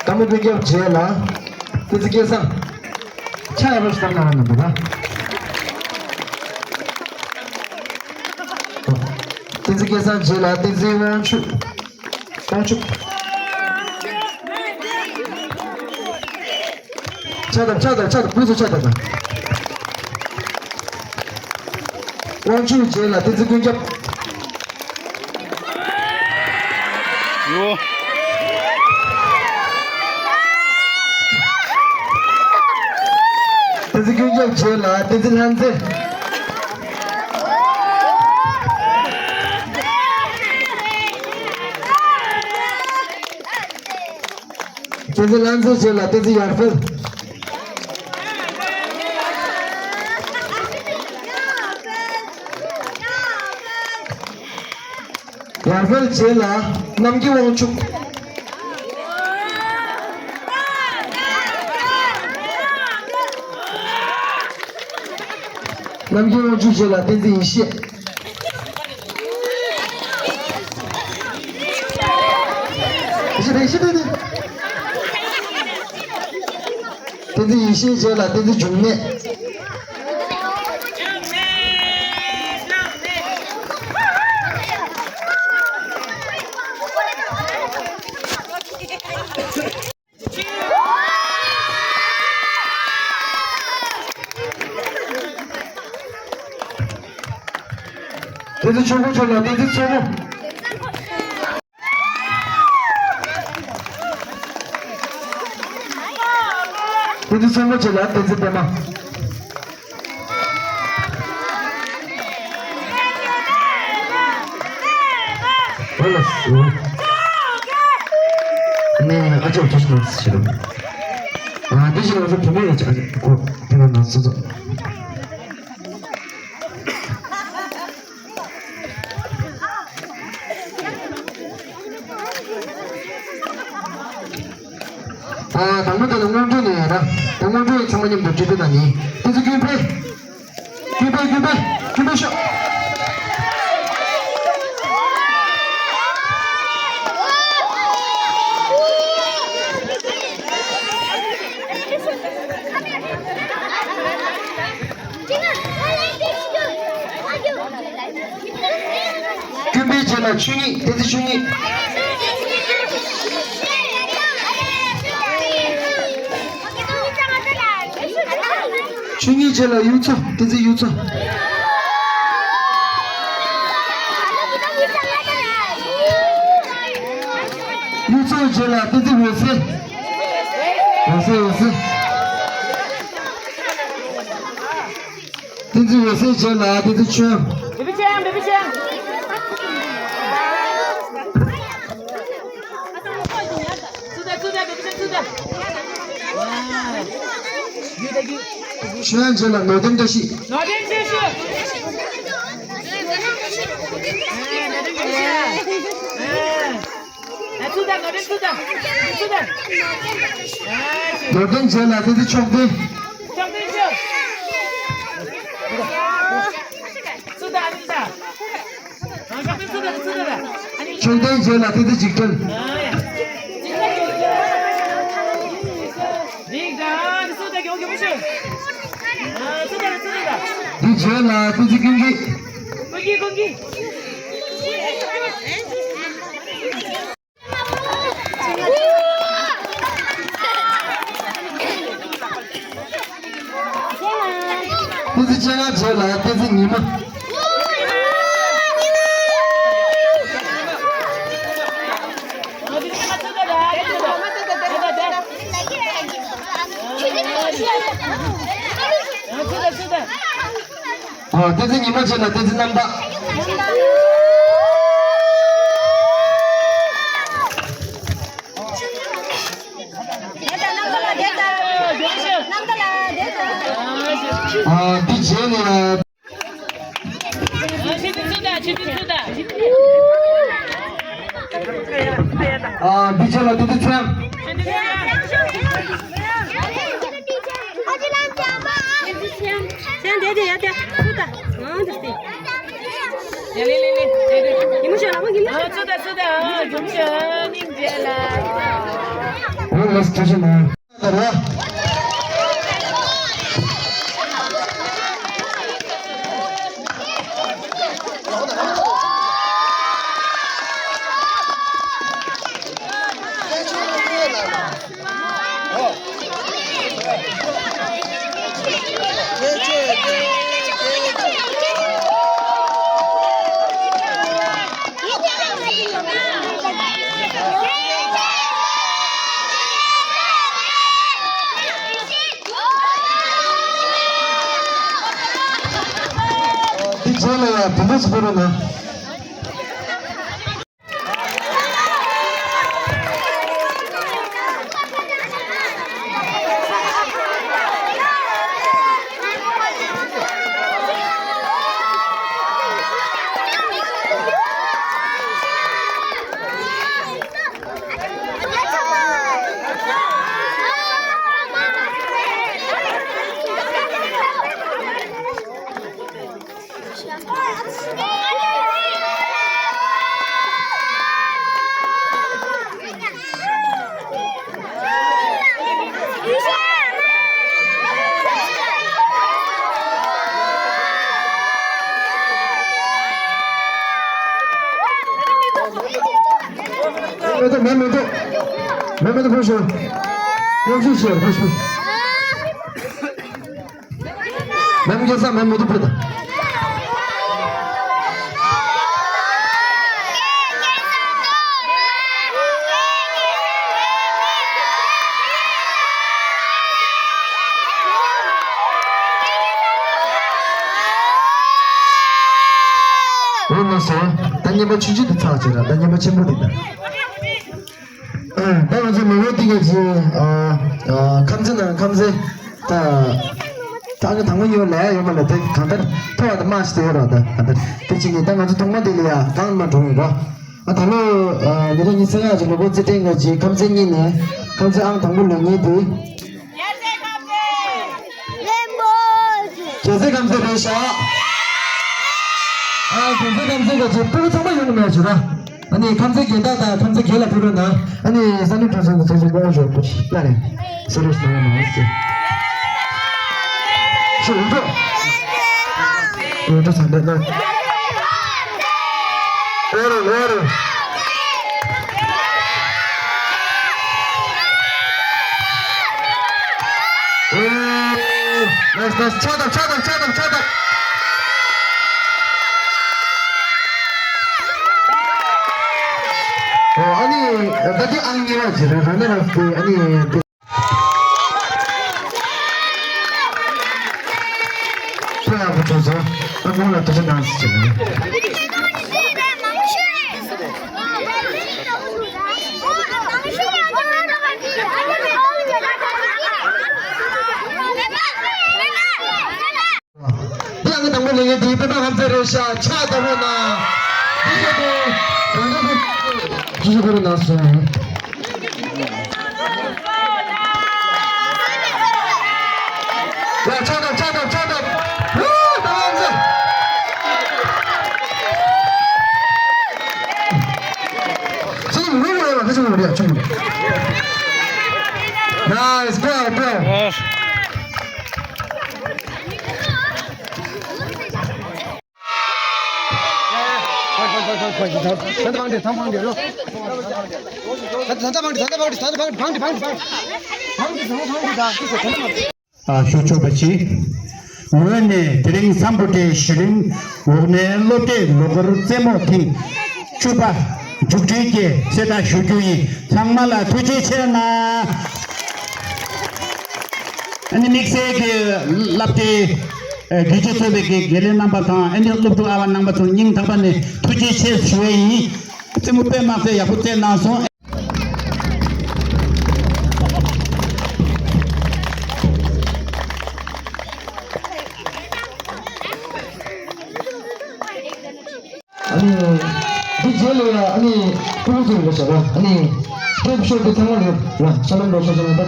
ཀརྨ་ཀུན་ཁྱབ་རྗེས་ལ་བསྟན་འཛིན་སྐལ་བཟང་། ཕྱག་ཡག་པོ་ཞིག་གཏོང་རོགས་གནང་། འདུག་ག། བསྟན་འཛིན་སྐལ་བཟང་རྗེས་ལ་བསྟན་འཛིན་དབང་ཕྱུག། དབང་ཕྱུག། ཕྱག་བཏབ། ཕྱག་བཏབ། ཕྱག་བཏབ། ཕུན་སུམ་ཕྱག་བཏབ་དང་། དབང་ཕྱུག་རྗེས་ལ་བསྟན་འཛིན་ཀུན་ཁྱབ། ཡོ། བསྟན་འཛིན་ཀུན་ཁྱབ་རྗེས་ལ་བསྟན་འཛིན་ལྷ་མཛེས། བསྟན་འཛིན་ལྷ་མཛེས་རྗེས་ལ་བསྟན་འཛིན་ཡར་འཕེལ། ཡར་འཕེལ་རྗེས་ལ་རྣམ་རྒྱལ་དབང་ཕྱུག། རྣམ་རྒྱལ་དབང་ཕྱུག་རྗེས་ལ་བསྟན་འཛིན་ཡེ་ཤེས། ཡེ་ཤེས་དེ། ཡེ་ཤེས་དེ། བསྟན་འཛིན་ཡེ་ཤེས་རྗེས་ལ་བསྟན་འཛིན་འབྱུང་གནས། བསྟན་འཛིན་ཆོས་འཁོར་རྗེས་ལ་བསྟན་འཛིན་མཚོ་མོ། བསྟན་འཛིན་མཚོ་མོ་རྗེས་ལ་བསྟན་འཛིན་པད་མ། འོ་ལགས་སོ། ནས་ཨ་ཅག་ཐུགས་རྗེ་གནང་ཞུ། ཨ། འདི་བཞིན་ང་ཚོ་བུད་མེད་ཡོད་ཅག་གོ་དེ་ལ་ན་སོ་སོ། ཨ། དང་པོ་དེ་ལ་སྔོན་འགྲོ་ནས་ཡོད་ན། ད་སྔོན་འགྲོ་ཡི་ཚང་མ་མཉམ་དུ་འབྲི་དུས་ན་ནི། བསྟན་འཛིན་ཀུན་འཕེལ། ཀུན་འཕེལ། ཀུན་འཕེལ། ཀུན་འཕེལ་ཤོག། ཀུན་འཕེལ་རྗེས་ལ་ཆོས་ཉིད། བསྟན་འཛིན་ཆོས་ཉིད། ཆོས་ཉིད་རྗེས་ལ་གཡུ་མཚོ། བསྟན་འཛིན་གཡུ་མཚོ། གཡུ་མཚོ་རྗེས་ལ་བསྟན་འཛིན་འོད་ཟེར། འོད་ཟེར། འོད་ཟེར། བསྟན་འཛིན་འོད་ཟེར་རྗེས་ལ་བསྟན་འཛིན་ཆོས་དབྱངས། བེ་བི་ཆོས་དབྱངས། བེ་བི་ཆོས་དབྱངས། ཚུར་ལྟ། ཚུར་ལྟ། བེ་བི་ཆོས་དབྱངས་ཚུར་ལྟ། ཆོས་དབྱངས་རྗེས་ལ་ནོར་ལྡན་བཀྲ་ཤིས། ནོར་ལྡན་བཀྲ་ཤིས། ཨེ། ནོར་ལྡན་བཀྲ་ཤིས། ཨེ། ཨ། ཚུར་ལྟ། ནོར་ལྡན་ཚུར་ལྟ། ཚུར་ལྟ། ཨ། ཆོས། རྡོར་གདན་རྗེས་ལ་བསྟན་འཛིན་མཆོག་ལྡན། མཆོག་ལྡན་ཆོག་ཚུར་ད་ཨ་ནི་ད། ཨ་མཆོག་ལྡན་ཚུར་ད་ཚུར་ད་ད། ཨ་ནི། མཆོག་ལྡན་རྗེས་ལ་བསྟན་འཛིན་འཇིགས་བྲལ། ཨ་ཡ། འཇིགས་བྲལ་འཇིགས་བྲལ། འདི་ད་ཨ་ནི་ཚུར་ད་མགྱོགས་མགྱོགས་པོ་ཆོག་ཨ་ཚུར་ད་ཚུར་ད་ད། འདི་རྗེས་ལ་བསྟན་འཛིན་ཀུན་གྱིས། ཀུན་གྱིས་ཀུན་གྱིས། བསྟན་འཛིན་སྤྱན་སྔ་རྗེས་ལ་བསྟན་འཛིན་ཉི་མ། ཨ། བསྟན་འཛིན་ཉི་མ་རྗེས་ལ་བསྟན་འཛིན་རྣམ་དག། ཨ། འདི་རྗེས་ནས། ཨ། འདི་རྗེས་ལ་བསྟན་འཛིན་ཚེ་དབྱངས། ཚེ་དབྱངས་དེ་དེ་ཡ་དེ་སུ་ད། ཨང་དེ་སྟེ། ཡ་ལེ་ལེ་ལེ་ལེ་ལེ། ཡི་མུ་ཤ་ལ་མ་གི་མུ་ཤ། ཨ་ཚུ་ད་ཚུ་ད། ཨ་ཡུམ་ཤ་སྙིང་རྗེ་ལ། འོ་ལགས་སོ། ཐུགས་རྗེ་གནང་། ད་ར། འདི་རྗེས་ལ་ཡང་བུ་མོ་ཚོ་ཕེབས་རོགས་གནང་། མེ་ཏོག་མེ་མེ་ཏོག་མེ་མེ་ཏོག་ཕུལ་ཤོག་ཡག་ཤོས་ཤོད་ཕུལ་ཤོག་མེ་མེ་སྐལ་བཟང་མེ་མེ་ཏོག་ཕུལ་དང་། འོ་ན་སོ། ད་བརྙན་པ་ཆུང་ཆུང་དེ་ཚར་བྱས་ར། ད་བརྙན་པ་ཆེན་པོ་དེ་ད། ད་ང་ཚོ་མི་བོ་ཏི་ག་ཅི། ཨ། ཨ། ཁམས་ཚན་ནང་ཁམས་ཚན། ད། ད་ང་དང་པོ་ཡོད་ལ་ཡོད་མ་ལ་དེ་གང་ལྟར་ཐོ་བ་དང་མ་ཞིག་དེ་ཡོད་ར། ད་གང་ལྟར་དེ་ཅི་ནི་ད་ང་ཚོ་ཐོག་མ་དེ་ལ་ཡ་གང་མ་འགྲོ་ཡོད་ར། ཨ། ད་ལོ། ཨ། ཉིས་སྟོང་ཉི་ཤུ་རྩ་ལྔ་ལོ་འགོ་རྩིས་སྤྲད་ང་ཅི་ཁམས་ཚན་གཉིས་ནས་ཁམས་ཚན་ཨང་དང་པོ་ལོ་གཉིས་དེ། རྒྱལ་སྲས་ཁམས་ཚན་རེད་ཤག་ཨ། རྒྱལ་སྲས་ཁམས་ཚན་ག་ཚོད་སྤུ་གུ་ཚང་མ་ཡོང་གི་མེད་ཞུ་ར། ཨ་ནི་ཁམས་ཚན་རྒན་བདག་དང་ཁམས་ཚན་རྒན་ལ་ཕེབས་རོགས་གནང་། ཨ་ནི་ས་གནས་གྲོང་ཚོ་ཚོ་ཚོ་སྐོར་ཞོག་པོ་ཞིག་ལ་རེད། སེ་རོ་སེ་རོ་མ་ཟེར། ཞུ་འགྲོ། འགྲོ་འགྲོ་ཚང་མས་གནང་། ལོ་རེ་ལོ་རེ། ལགས་ལགས། ཕྱག་བཏབ་ཕྱག་བཏབ་ཕྱག་བཏབ་ཕྱག་བཏབ། ཨོ། ཨ་ནི་ད་ལྟའི་ཨང་གཉིས་པ་ཅིག་རེད། རང་ན་རང་སྟེ། ཨ་ནི་དེ། ཕ་ཡག་པོ་བྱུང་སོང་། ཨ། ཁོང་ལ་ཐུགས་རྗེ་གནང་ཟེར་གྱི་ཡིན། འདི་ཡང་དང་པོ་ལས་ངན་དེའི་དཔེ་མ་ཧམ་ཚེ་རེད་ཤག་ཕྱག་བཏབ་རོགས་གནང་། འདི་ཞག་དེ་རང་འདྲ་དེ་ཅི་ཞིག་ཁོ་རེ་གནང་སོང་། Nice, bravo, bravo. ཨ། ཞུ་ཆོག་པ་ཅིག་ངོས་ནས་དེ་རིང་སམ་བྷོ་ཊའི་གཞི་རིམ་འོག་མའི་སློབ་གྲྭའི་ལོ་འཁོར་རྩེད་མོ་ཐེངས་བཅུ་པ་མཇུག་སྒྲིལ་གྱི་གསལ་བསྒྲགས་ཞུ་རྒྱུ་ཡིན། ཚང་མ་ལ་ཐུགས་རྗེ་ཆེ་གནང་། ཨ་ནི་དམིགས་བསལ་གྱི་བསླབ་བྱའི་རྒྱུགས་སྤྲོད་ཚོགས་པའི་དགེ་ལས་རྣམ་པ་དང་། ཨ་ནི་སློབ་ཕྲུག་ཨ་བ་རྣམ་པ་ཚོ་སྙིང་ཐག་པ་ནས་ཐུགས་རྗེ་ཆེ་ཞུ་བ་ཡིན། རྩེད་མོ་དཔེ་མ་སྲིད་ཡག་པོ་རྩེད་གནང་སོང་། ཨ་ནི། འདི་རྗེས་ལ་ཡ་ཨ་ནི་ཕྲུ་གུ་ཚོ་ལ་བྱ་བ་ཨ་ནི་ཐོབ་ཤོར་དེ་ཚང་མ་ལ་ཡ་ཤ་ལམ་འགྲོ་ཤོར་ཤོར་ན་ད་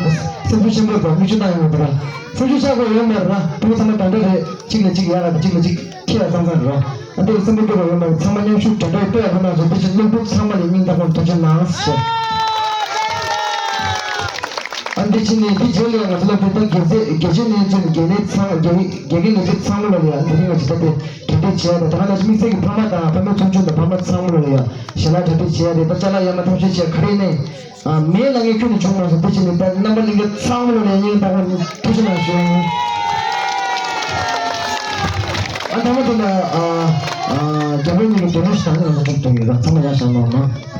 སེམས་ཤུགས་ཆེན་པོ་དང་མིག་ཆུ་བཏང་ཡོང་བ་དང་སེམས་ཤུགས་ཆག་དགོས་ཡོད་མ་རེད་ལ། ཕྲུ་གུ་ཚང་མ་དྲན་དྲན་རེད། གཅིག་ལ་གཅིག་ཡ་ལ་གཅིག་ལ་གཅིག་ཁྱེད་ལ་ཚང་ཚང་རེད་བ། ཨ་འདི་སེམས་པ་སྐྱོ་བ་ཡོད་མ་རེད། ཚང་མ་མཉམ་ཞུགས་དྲན་དྲན་ལྟོས་ཡག་པོ་གནང་སོང་། དེ་ཕྱིར་སློབ་ཕྲུག་ཚང་མ་ལ་སྙིང་ཐག་པ་ནས་ཐུགས་རྗེ་གནང་ཞེས། ཨ་འདི་ཕྱིར་ནས་འདི་རྗེས་ལ་ང་ཚོ་སློབ་ཕྲུག་དང་དགེ་རྒན་དགེ་ཆེ་ནས་ཚུན་དགེ་ལས་ཚང་དགེ་དགེ་རྒན་དགེ་ཆེ་ཚང་མ་ལ་ཡ་འདི་རིང་ང་ཚོ་ད་ལྟ་གྲ་སྒྲིག་བྱས་ཡ་དང་། ད་ག་ནང་བཞིན་དམིགས་བསལ་གྱི་ཕ་མ་དང་ཕ་མའི་ཚོགས་ཆུང་དང་ཕ་མ་ཚང་མ་ལ་ཡ་ཞལ་ལག་གྲ་སྒྲིག་བྱས་ཡ་རེད། ད་ཅ་ལག་ཡར་མར་ཐབས་ཤེས་བྱས་ག་རེ་ནས། ཨ། མེད་ལ་ངས་ཁྱོན་ནས་བྱུང་མ་སོང་། དེ་ཕྱིར་ནི་ད་རྣམ་པ་གླིང་ག་ཚང་མ་ལ་ཡིན་ད་ཧོ་ཐུགས་རྗེ་གནང་ཞུ། ཨ་ད་མ་དེ་ན་ཨ་ཨ་རྒྱ་བོད་གཉིས་ཀྱི་འབྲེལ་མོལ་ཞིག་ད་ནི་ང་ཚོ་གྲུབ་འདུག་ཡོད་ད། ཚང་མ་ཡར་བཞེངས་གནང་།